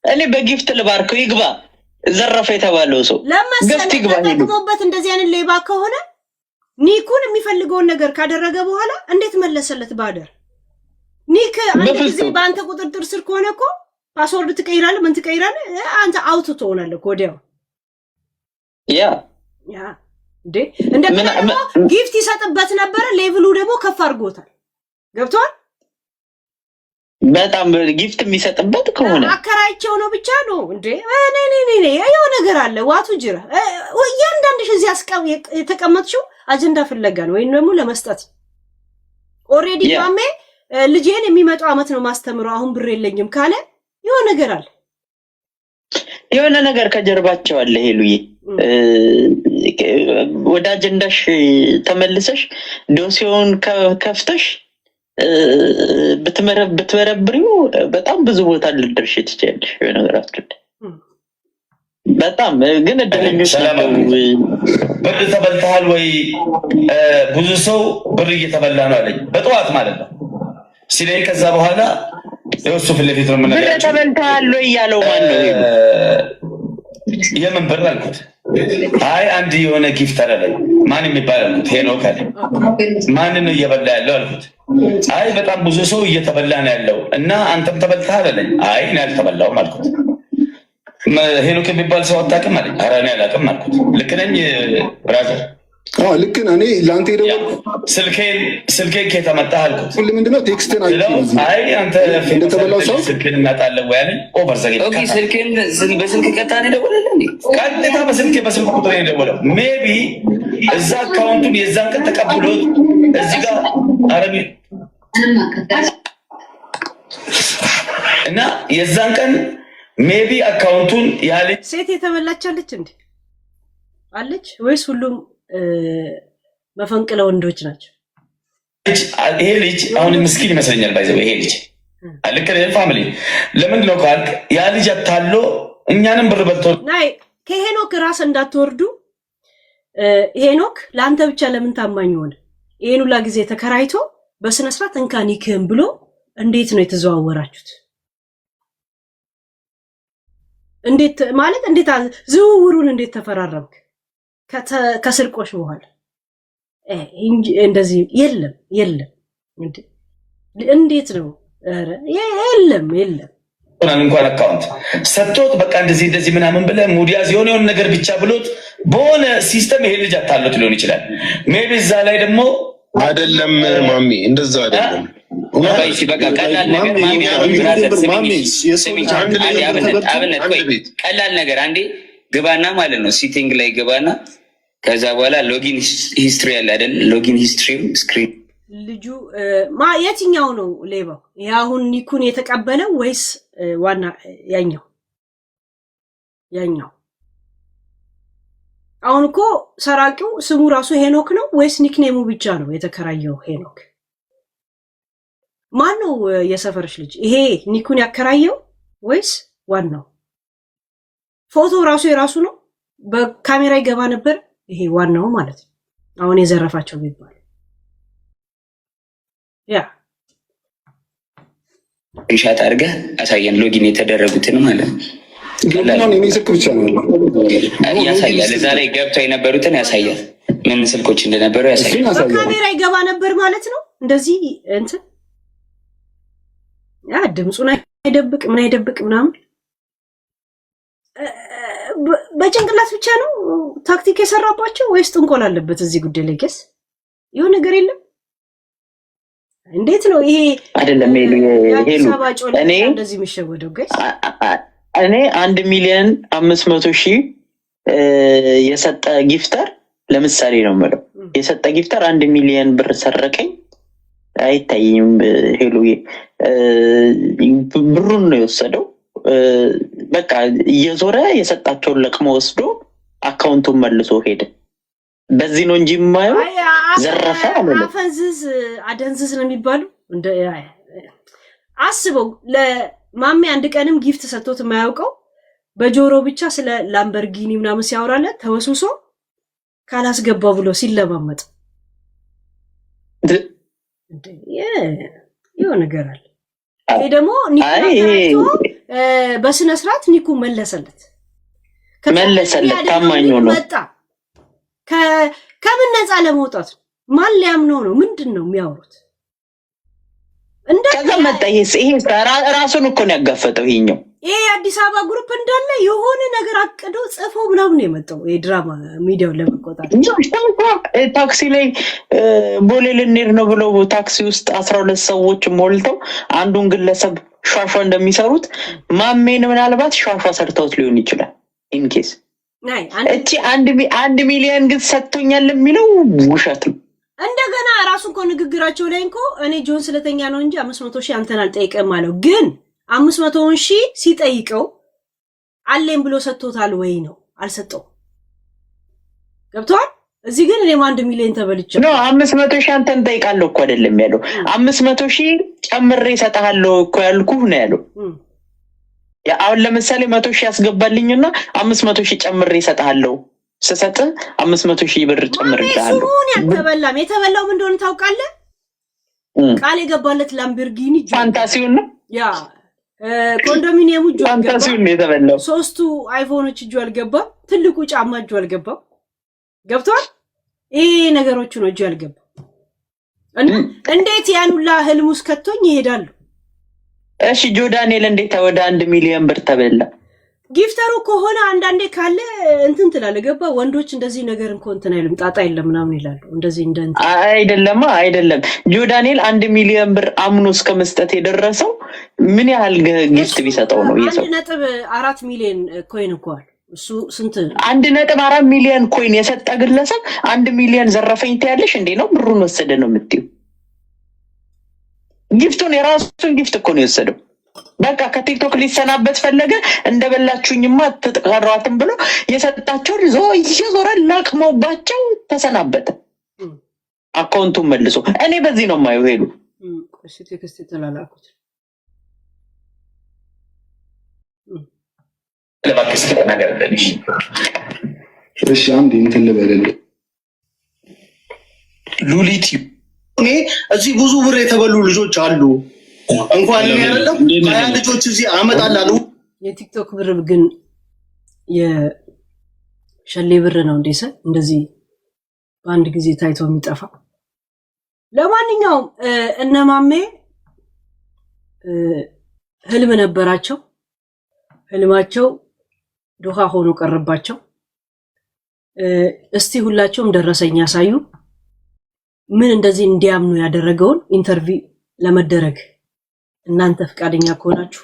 [SPEAKER 5] እኔ በ gift ልባርከው፣ ይግባ። ዘረፈ የተባለው ሰው
[SPEAKER 1] ለመሰለ
[SPEAKER 5] Gift ይግባ ሄዱ።
[SPEAKER 1] ተጠቅሞበት እንደዚህ አይነት ሌባ ከሆነ nick ኡን የሚፈልገውን ነገር ካደረገ በኋላ እንዴት መለሰለት? ባደር nick አንድ ጊዜ በአንተ ቁጥጥር ስር ከሆነ እኮ password ትቀይራለህ፣ ምን ትቀይራለህ፣ አንተ out ትሆናለህ እኮ ወዲያው። Yeah እንዴ፣ እንደገና ደግሞ gift ይሰጥበት ነበረ። Level ኡ ደግሞ ከፍ አድርጎታል። ገብቷል።
[SPEAKER 5] በጣም gift የሚሰጥበት ከሆነ
[SPEAKER 1] አከራይቸው ነው ብቻ ነው እንዴ? እኔ እኔ እኔ የሆነ ነገር አለ። ዋቱ ጅራ፣ እያንዳንድሽ እዚህ የተቀመጥሽው አጀንዳ ፍለጋ ነው ወይም ደግሞ ለመስጠት። Already ማሜ ልጄን የሚመጣው አመት ነው ማስተምረው፣ አሁን ብር የለኝም ካለ የሆነ ነገር አለ።
[SPEAKER 5] የሆነ ነገር ከጀርባቸው አለ። ሄሉዬ፣ ወደ አጀንዳሽ ተመልሰሽ ዶሴውን ከፍተሽ ብትበረብሪው በጣም ብዙ ቦታ ልትደርሺ ትችያለሽ። በነገራችን ላይ በጣም ግን እድለኞች ናቸው።
[SPEAKER 4] ብር ተበልተሃል ወይ? ብዙ ሰው ብር እየተበላ ነው አለኝ። በጠዋት ማለት ነው። ሲለኝ ከዛ በኋላ እሱ ፊት ለፊት ነው
[SPEAKER 5] ብር
[SPEAKER 4] የምነግራቸው።
[SPEAKER 5] ተበልተሃል ወይ እያለው ማን ነው? ሄሉ
[SPEAKER 4] የምን ብር አልኩት። አይ አንድ የሆነ gifter አለኝ። ማን የሚባል አልኩት። ሄኖክ አለ። ማንን ነው እየበላ ያለው አልኩት። አይ በጣም ብዙ ሰው እየተበላ ነው ያለው እና አንተም ተበልተሃል አለኝ። አይ እኔ አልተበላሁም አልኩት። ሄኖክ የሚባል ሰው አታውቅም አለኝ። ኧረ እኔ አላውቅም አልኩት። ልክ ነኝ brother?
[SPEAKER 7] አዎ ልክ ነህ። እኔ ለአንተ የደወልኩት
[SPEAKER 4] ስልኬን ከየት አመጣህ አልኩት።
[SPEAKER 7] ሁሉ ምንድነው text ን አይቼ
[SPEAKER 4] ስለው
[SPEAKER 7] ነው እዚህ
[SPEAKER 4] አይ አንተ
[SPEAKER 7] እንደተበላው ሰው
[SPEAKER 4] ስልክን እናጣለን ወይ አለኝ። Over ዘገኝ።
[SPEAKER 11] Okay፣ ስልክን በስልክ ቀጥታ ነው የደወለልህ እንዴ?
[SPEAKER 4] ቀጥታ በስልክ ቁጥር ነው የደወለው። Maybe እዛ account ኡን የዛን ቀን ተቀብሎት እዚህ ጋር አረቢ እና የዛን ቀን maybe account ኡን ያለ
[SPEAKER 1] ሴት የተበላች አለች እንዴ? አለች ወይስ ሁሉም መፈንቅለ ወንዶች ናቸው?
[SPEAKER 4] ይሄ ልጅ አሁን ምስኪን ይመስለኛል። By the way ይሄ ልጅ ልክ family ለምንድን ነው ካልክ ያ ልጅ አታሎ እኛንም ብር በልቶ
[SPEAKER 1] ናይ ከሄኖክ ራስ እንዳትወርዱ። ሄኖክ ለአንተ ብቻ ለምን ታማኝ ሆነ? ይሄን ሁላ ጊዜ ተከራይቶ በስነ ስርዓት እንካን ይክህም ብሎ እንዴት ነው የተዘዋወራችሁት? እንዴት ማለት እንዴት ዝውውሩን እንዴት ተፈራረምክ? ከስርቆሽ በኋላ እንደዚህ የለም የለም። እንዴት ነው? ኧረ የለም የለም።
[SPEAKER 4] እንኳን account ሰጥቶት በቃ እንደዚህ እንደዚህ ምናምን ብለህ ሙዲያዝ የሆነ የሆነ ነገር ብቻ ብሎት በሆነ system ይሄን ልጅ አታሎት ሊሆን ይችላል። Maybe እዛ ላይ ደግሞ
[SPEAKER 9] አይደለም ማሚ፣ እንደዛ አይደለም።
[SPEAKER 11] በቃ ቀላል ነገር ማሚ፣ አሁን brother ስሚኝ፣ ስሚኝ፣ አንዴ አብነት አብነት፣ ቆይ ቀላል ነገር አንዴ ግባና ማለት ነው setting ላይ ግባና ከዛ በኋላ login history አለ አይደል? Login history screen
[SPEAKER 1] ልጁ ማ የትኛው ነው ሌባው? ይሄ አሁን nick ኡን የተቀበለው ወይስ ዋና ያኛው ያኛው? አሁን እኮ ሰራቂው ስሙ ራሱ ሄኖክ ነው ወይስ nickname ኡ ብቻ ነው የተከራየው ሄኖክ? ማን ነው የሰፈርሽ ልጅ? ይሄ nick ኡን ያከራየው ወይስ ዋናው? ፎቶ ራሱ የራሱ ነው? በካሜራ ይገባ ነበር? ይሄ ዋናው ማለት ነው። አሁን የዘረፋቸው ቢባል ያ
[SPEAKER 11] Screenshot አድርገህ አሳየን፣ login የተደረጉትን ማለት ነው።
[SPEAKER 7] Login የኔ ስልክ ብቻ ነው ያለው።
[SPEAKER 11] ያሳያል። እዛ ላይ ገብተው የነበሩትን ያሳያል። ምን ስልኮች እንደነበሩ ያሳያል።
[SPEAKER 1] በካሜራ ይገባ ነበር ማለት ነው። እንደዚህ እንትን ያ ድምፁን አይደብቅ ምን አይደብቅ ምናምን በጭንቅላት ብቻ ነው ታክቲክ የሰራባቸው ወይስ ጥንቆላ አለበት እዚህ ጉዳይ ላይ? Guys ይሁን ነገር የለም። እንዴት ነው ይሄ?
[SPEAKER 5] አይደለም ሄሉ
[SPEAKER 1] የአዲስ
[SPEAKER 5] ሄሉ
[SPEAKER 1] አበባ ጮሌ
[SPEAKER 5] እኔ
[SPEAKER 1] እንደዚህ የሚሸወደው guys?
[SPEAKER 5] እኔ 1,500,000 የሰጠ gifter ለምሳሌ ነው የምለው፣ የሰጠ gifter 1 ሚሊዮን ብር ሰረቀኝ አይታይም። ሄሉ ብሩን ነው የወሰደው። በቃ እየዞረ የሰጣቸውን ለቅሞ ወስዶ account ኡን መልሶ ሄደ። በዚህ ነው እንጂ የማየው ዘረፈ አልልም።
[SPEAKER 1] አፈንዝዝ አደንዝዝ ነው የሚባሉ። አስበው፣ ለማሜ አንድ ቀንም gift ሰጥቶት የማያውቀው በጆሮ ብቻ ስለ ላምበርጊኒ ምናምን ሲያወራለት ተወስውሶ ካላስገባው ብሎ ሲለማመጥ የሆነ ነገር አለ። ይሄ ደግሞ nick ኡን አከራይቶ በስነ ስርዓት nick ኡ መለሰለት
[SPEAKER 5] መለሰለት፣ ታማኝ ሆኖ
[SPEAKER 1] መጣ። ከምን ነፃ ለመውጣት ነው? ማን ሊያምነው ነው? ምንድን ነው የሚያወሩት?
[SPEAKER 5] ከዛ መጣ። ይሄ ራሱን እኮ ነው ያጋፈጠው ይሄኛው።
[SPEAKER 1] ይሄ የአዲስ አበባ group እንዳለ የሆነ ነገር አቅዶ ጽፎ ምናምን ነው የመጣው የድራማ ሚዲያውን ለመቆጣጠር።
[SPEAKER 5] ታክሲ ላይ ቦሌ ልንሄድ ነው ብለው ታክሲ ውስጥ 12 ሰዎች ሞልተው አንዱን ግለሰብ ሿሿ እንደሚሰሩት ማሜን ምናልባት ሿሿ ሰርተውት ሊሆን ይችላል። In case እቺ 1 ሚሊዮን ግን ሰጥቶኛል የሚለው ውሸት ነው።
[SPEAKER 1] እንደገና ራሱ እኮ ንግግራቸው ላይ እኮ እኔ ጆን ስለተኛ ነው እንጂ 500,000 አንተን አልጠይቅም አለው። ግን 500,000 ሲጠይቀው አለኝ ብሎ ሰጥቶታል ወይ ነው? አልሰጠውም። ገብተዋል። እዚህ ግን እኔም 1 ሚሊዮን ተበልቻለሁ።
[SPEAKER 5] No፣ 500,000 አንተን ጠይቃለሁ እኮ አይደለም ያለው። 500,000 ጨምሬ እሰጥሃለሁ እኮ ያልኩህ ነው ያለው። አሁን ለምሳሌ 100,000 ያስገባልኝና 500,000 ጨምሬ እሰጥሃለሁ ስሰጥህ 500,000 ብር ጨምርልሃለሁ።
[SPEAKER 1] ስሙን ያልተበላም የተበላውም እንደሆነ ታውቃለህ። ቃል የገባለት ላምበርጊኒ እጁ አልገባም።
[SPEAKER 5] Fantasy ውን ነው።
[SPEAKER 1] Yeah፣ ኮንዶሚኒየሙ እጁ አልገባም።
[SPEAKER 5] Fantasy ውን ነው የተበላው።
[SPEAKER 1] ሶስቱ አይፎኖች እጁ አልገባም። ትልቁ ጫማ እጁ አልገባም። ገብቷል። ይሄ ነገሮቹ ነው እጁ ያልገባ እና እንዴት ያን ሁላ ህልም ውስጥ ከቶኝ ይሄዳሉ?
[SPEAKER 5] እሺ፣ ጆዳንኤል እንዴት ወደ 1 ሚሊዮን ብር ተበላ?
[SPEAKER 1] Gifter ኡ ከሆነ አንዳንዴ ካለ እንትን ትላለህ። ገባ? ወንዶች እንደዚህ ነገር እንኮ እንትን አይልም፣ ጣጣ የለም ምናምን ይላሉ። እንደዚህ እንደ እንትን
[SPEAKER 5] አይደለማ፣ አይደለም። ጆዳንኤል 1 ሚሊዮን ብር አምኖ እስከ መስጠት የደረሰው ምን ያህል gift ቢሰጠው ነው? ይህ ሰው
[SPEAKER 1] 1.4 ሚሊዮን coin እኮ አለ። እሱ ስንት
[SPEAKER 5] 1.4 ሚሊዮን coin የሰጠ ግለሰብ 1 ሚሊዮን ዘረፈኝ ትያለሽ እንዴ? ነው ብሩን ወሰደ ነው የምትይው? Gift ኡን፣ የራሱን gift እኮ ነው የወሰደው። በቃ ከቲክቶክ ሊሰናበት ፈለገ። እንደበላችሁኝማ ትቀሯትም ብሎ የሰጣቸውን እየዞረ ላቅመውባቸው ተሰናበተ። Account ኡን መልሶ። እኔ በዚህ ነው የማየው። ሄሉ።
[SPEAKER 1] ቆይ፣ text የተላላኩት
[SPEAKER 4] እባክህ እስኪ ተናገርልን።
[SPEAKER 7] እሺ፣ አንድ እንትን ልበልልህ።
[SPEAKER 4] ሉሊት።
[SPEAKER 12] እኔ እዚህ ብዙ ብር የተበሉ ልጆች አሉ። እንኳን እኔ አይደለም 20 ልጆች እዚህ አመጣላለሁ።
[SPEAKER 1] የቲክቶክ ብር ግን የሸሌ ብር ነው እንዴ? ሰ እንደዚህ በአንድ ጊዜ ታይቶ የሚጠፋ። ለማንኛውም እነ ማሜ ህልም ነበራቸው። ህልማቸው ዱኻ ሆኖ ቀረባቸው። እስቲ ሁላቸውም ደረሰኝ ያሳዩ። ምን እንደዚህ እንዲያምኑ ያደረገውን interview ለመደረግ እናንተ ፈቃደኛ ከሆናችሁ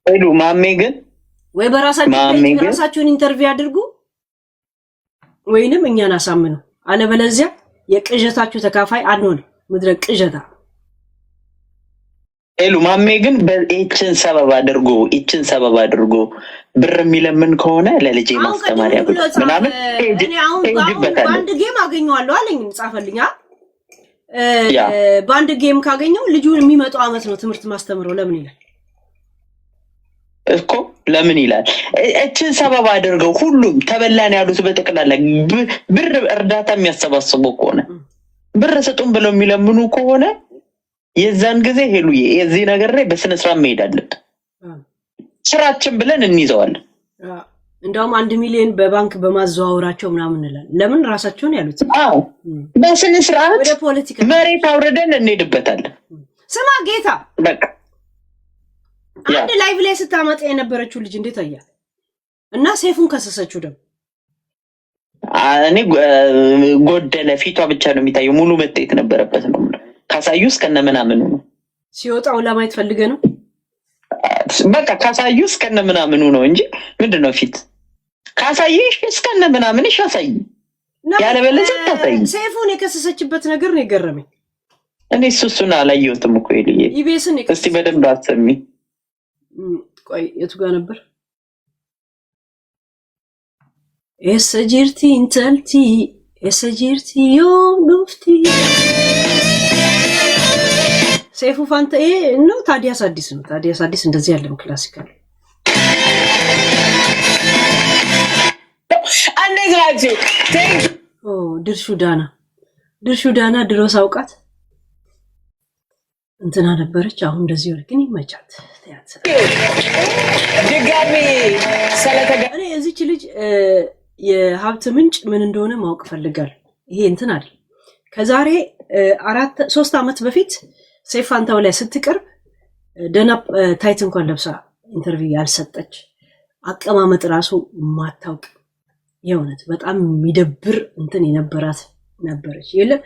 [SPEAKER 5] ሄሉ፣ ማሜ ግን
[SPEAKER 1] ወይ በራሳችሁ
[SPEAKER 5] ማሜ ግን
[SPEAKER 1] ራሳችሁን interview አድርጉ ወይንም እኛን አሳምኑ። አለበለዚያ የቅዠታችሁ ተካፋይ አንሆንም። ምድረ ቅዠታ።
[SPEAKER 5] ሄሉ፣ ማሜ ግን ይችን ሰበብ አድርጎ ብር የሚለምን ከሆነ ለልጄ
[SPEAKER 1] አሁን
[SPEAKER 5] ማስተማሪያ
[SPEAKER 1] ቅድም
[SPEAKER 5] ብሎ
[SPEAKER 1] ብሎ ጻፈ።
[SPEAKER 5] ምናምን
[SPEAKER 1] እኔ አሁን አሁን
[SPEAKER 5] ሄጅበታለሁ።
[SPEAKER 1] በአንድ game አገኘዋለሁ አለኝ፣ ጻፈልኝ።
[SPEAKER 5] ያ
[SPEAKER 1] በአንድ game ካገኘው ልጁን የሚመጣው አመት ነው ትምህርት ማስተምረው ለምን ይላል።
[SPEAKER 5] እኮ ለምን ይላል? እችን ሰበብ አድርገው ሁሉም ተበላን ያሉት በጠቅላላ ብር እርዳታ የሚያሰባስቡ ከሆነ፣ ብር ስጡን ብለው የሚለምኑ ከሆነ የዛን ጊዜ ሄሉዬ የዚህ ነገር ላይ በስነ ስርዓት መሄድ አለብን። ስራችን ብለን እንይዘዋለን።
[SPEAKER 1] እንደውም 1 ሚሊዮን በባንክ በማዘዋወራቸው ምናምን እንላለን። ለምን ራሳቸውን ያሉት?
[SPEAKER 5] አዎ፣ በስነ ስርዓት
[SPEAKER 1] ወደ ፖለቲካ
[SPEAKER 5] መሬት አውርደን እንሄድበታለን።
[SPEAKER 1] ስማ ጌታ፣
[SPEAKER 5] በቃ yeah።
[SPEAKER 1] አንድ live ላይ ስታመጣ የነበረችው ልጅ እንዴት አያት? እና ሴፉን ከሰሰችው ደግሞ።
[SPEAKER 5] እኔ ጎደለ፣ ፊቷ ብቻ ነው የሚታየው። ሙሉ መታየት ነበረበት ነው የምለው። ካሳዩ እስከነ ምናምኑ ነው።
[SPEAKER 1] ሲወጣው ለማየት ፈልገ ነው።
[SPEAKER 5] በቃ ካሳዩ እስከነ ምናምኑ ነው እንጂ ምንድን ነው ፊት ካሳየሽ እስከነ ምናምንሽ አሳይ፣ ያለበለዚያ አታሳይ።
[SPEAKER 1] ሴፉን የከሰሰችበት ነገር ነው የገረመኝ።
[SPEAKER 5] እኔ እሱን አላየሁትም እኮ ሄልዬ።
[SPEAKER 1] ኢቢኤስን
[SPEAKER 5] እስቲ በደንብ አሰሚ።
[SPEAKER 1] ቆይ፣ የቱ ጋር ነበር? Eessa jirti intalti, eessa jirti, yoom dhufti? ሰይፉ ፋንታ ነው። ታዲያስ አዲስ ነው። ታዲያስ አዲስ እንደዚህ ያለም classical።
[SPEAKER 13] እንዴት ናችሁ?
[SPEAKER 1] ድርሹ ዳና፣ ድርሹ ዳና ድሮ ሳውቃት እንትና ነበረች። አሁን እንደዚህ ሆነ። ግን ይመቻት።
[SPEAKER 13] ድጋሚ ስለተገ
[SPEAKER 1] እኔ እዚች ልጅ የሀብት ምንጭ ምን እንደሆነ ማወቅ እፈልጋለሁ። ይሄ እንትን አይደል። ከዛሬ 4 3 ዓመት በፊት ሰይፉ ፋንታሁን ላይ ስትቀርብ ደህና tight እንኳን ለብሳ interview ያልሰጠች፣ አቀማመጥ ራሱ ማታውቅ፣ የእውነት በጣም የሚደብር እንትን የነበራት ነበረች። የለም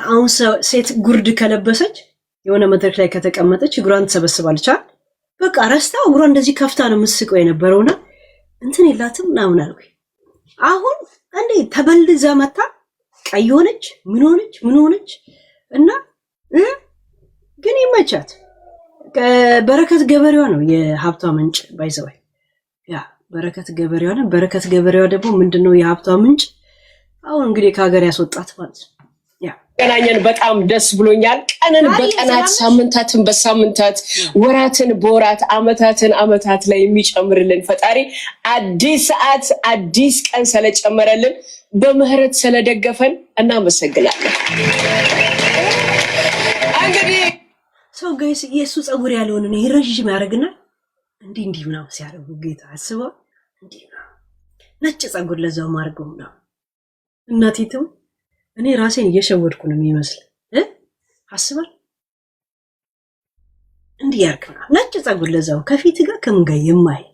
[SPEAKER 1] አሁን ሴት ጉርድ ከለበሰች፣ የሆነ መድረክ ላይ ከተቀመጠች እግሯን ትሰበስባለች አይደል? በቃ ረስታ እግሯ እንደዚህ ከፍታ ነው የምትስቀው የነበረውና እንትን የላትም ምናምን አልኩኝ። አሁን እንዴ ተበልዛ መታ ቀይ ሆነች፣ ምን ሆነች፣ ምን ሆነች እና ግን ይመቻት። በረከት ገበሬዋ ነው የሀብቷ ምንጭ፣ by the way። Yeah፣ በረከት ገበሬዋ ነው። በረከት ገበሬዋ ደግሞ ምንድነው የሀብቷ ምንጭ? አሁን እንግዲህ ከሀገር ያስወጣት ማለት ነው። Yeah።
[SPEAKER 13] ገናኘን በጣም ደስ ብሎኛል። ቀንን በቀናት፣ ሳምንታትን በሳምንታት፣ ወራትን በወራት፣ አመታትን አመታት ላይ የሚጨምርልን ፈጣሪ አዲስ ሰዓት አዲስ ቀን ስለጨመረልን፣ በምህረት ስለደገፈን እናመሰግናለን። እንግዲህ
[SPEAKER 1] So guys፣ የእሱ ፀጉር ያለውን ነው ረዥም ያደርግና እንዲህ እንዲህ ምናምን ሲያደርጉ፣ ጌታ አስበው፣ እንዲህ ምናምን ነጭ ፀጉር ለዛው አድርገው ምናምን። እናቴትም እኔ ራሴን እየሸወድኩ ነው የሚመስል አስባል። እንዲህ ያርግ ምናምን፣ ነጭ ፀጉር ለዛው ከፊት ጋር ከምን ጋር የማይል።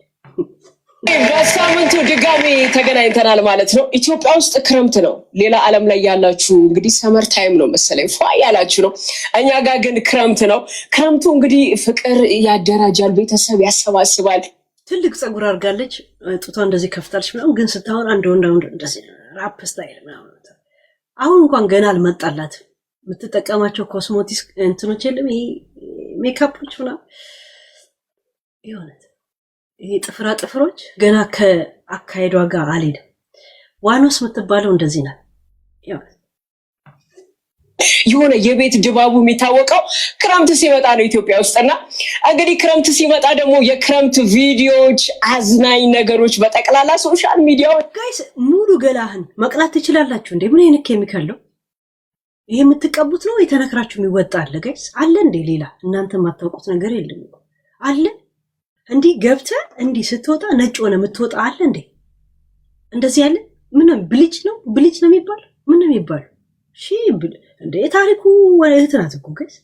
[SPEAKER 13] በሳምንቱ ድጋሚ ተገናኝተናል ማለት ነው። ኢትዮጵያ ውስጥ ክረምት ነው። ሌላ ዓለም ላይ ያላችሁ እንግዲህ summer time ነው መሰለኝ፣ ፏ ያላችሁ ነው። እኛ ጋር ግን ክረምት ነው። ክረምቱ እንግዲህ ፍቅር ያደራጃል፣ ቤተሰብ ያሰባስባል።
[SPEAKER 1] ትልቅ ፀጉር አድርጋለች፣ ጡቷ እንደዚህ ከፍታለች ምናምን፣ ግን ስታወራ እንደ ወንድ ወንድ እንደዚህ rap style ምናምን። አሁን እንኳን ገና አልመጣላትም። የምትጠቀማቸው ኮስሞቲክስ እንትኖች የለም፣ ይሄ ሜካፖች ምናምን፣ የሆነት ይሄ ጥፍራ ጥፍሮች ገና ከአካሄዷ ጋር አልሄድም። ዋኖስ የምትባለው እንደዚህ ናት።
[SPEAKER 13] የሆነ የቤት ድባቡ የሚታወቀው ክረምት ሲመጣ ነው ኢትዮጵያ ውስጥ። እና እንግዲህ ክረምት ሲመጣ ደግሞ የክረምት ቪዲዮዎች፣ አዝናኝ ነገሮች በጠቅላላ social media ው
[SPEAKER 1] Guys፣ ሙሉ ገላህን መቅላት ትችላላችሁ እንዴ? ምን አይነት ኬሚካል ነው ይሄ? የምትቀቡት ነው የተነክራችሁ የሚወጣ አለ guys? አለ እንዴ? ሌላ እናንተ የማታውቁት ነገር የለም እኮ። አለ? እንዲህ ገብተህ እንዲህ ስትወጣ ነጭ ሆነ የምትወጣ አለ እንዴ? እንደዚህ ያለ ምን bleach ነው? Bleach ነው የሚባል፣ ምን ነው የሚባለው? ሺ እንደ የታሪኩ እህት ናት እኮ guys።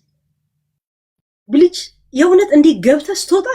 [SPEAKER 1] Bleach የእውነት እንዲህ ገብተህ ስትወጣ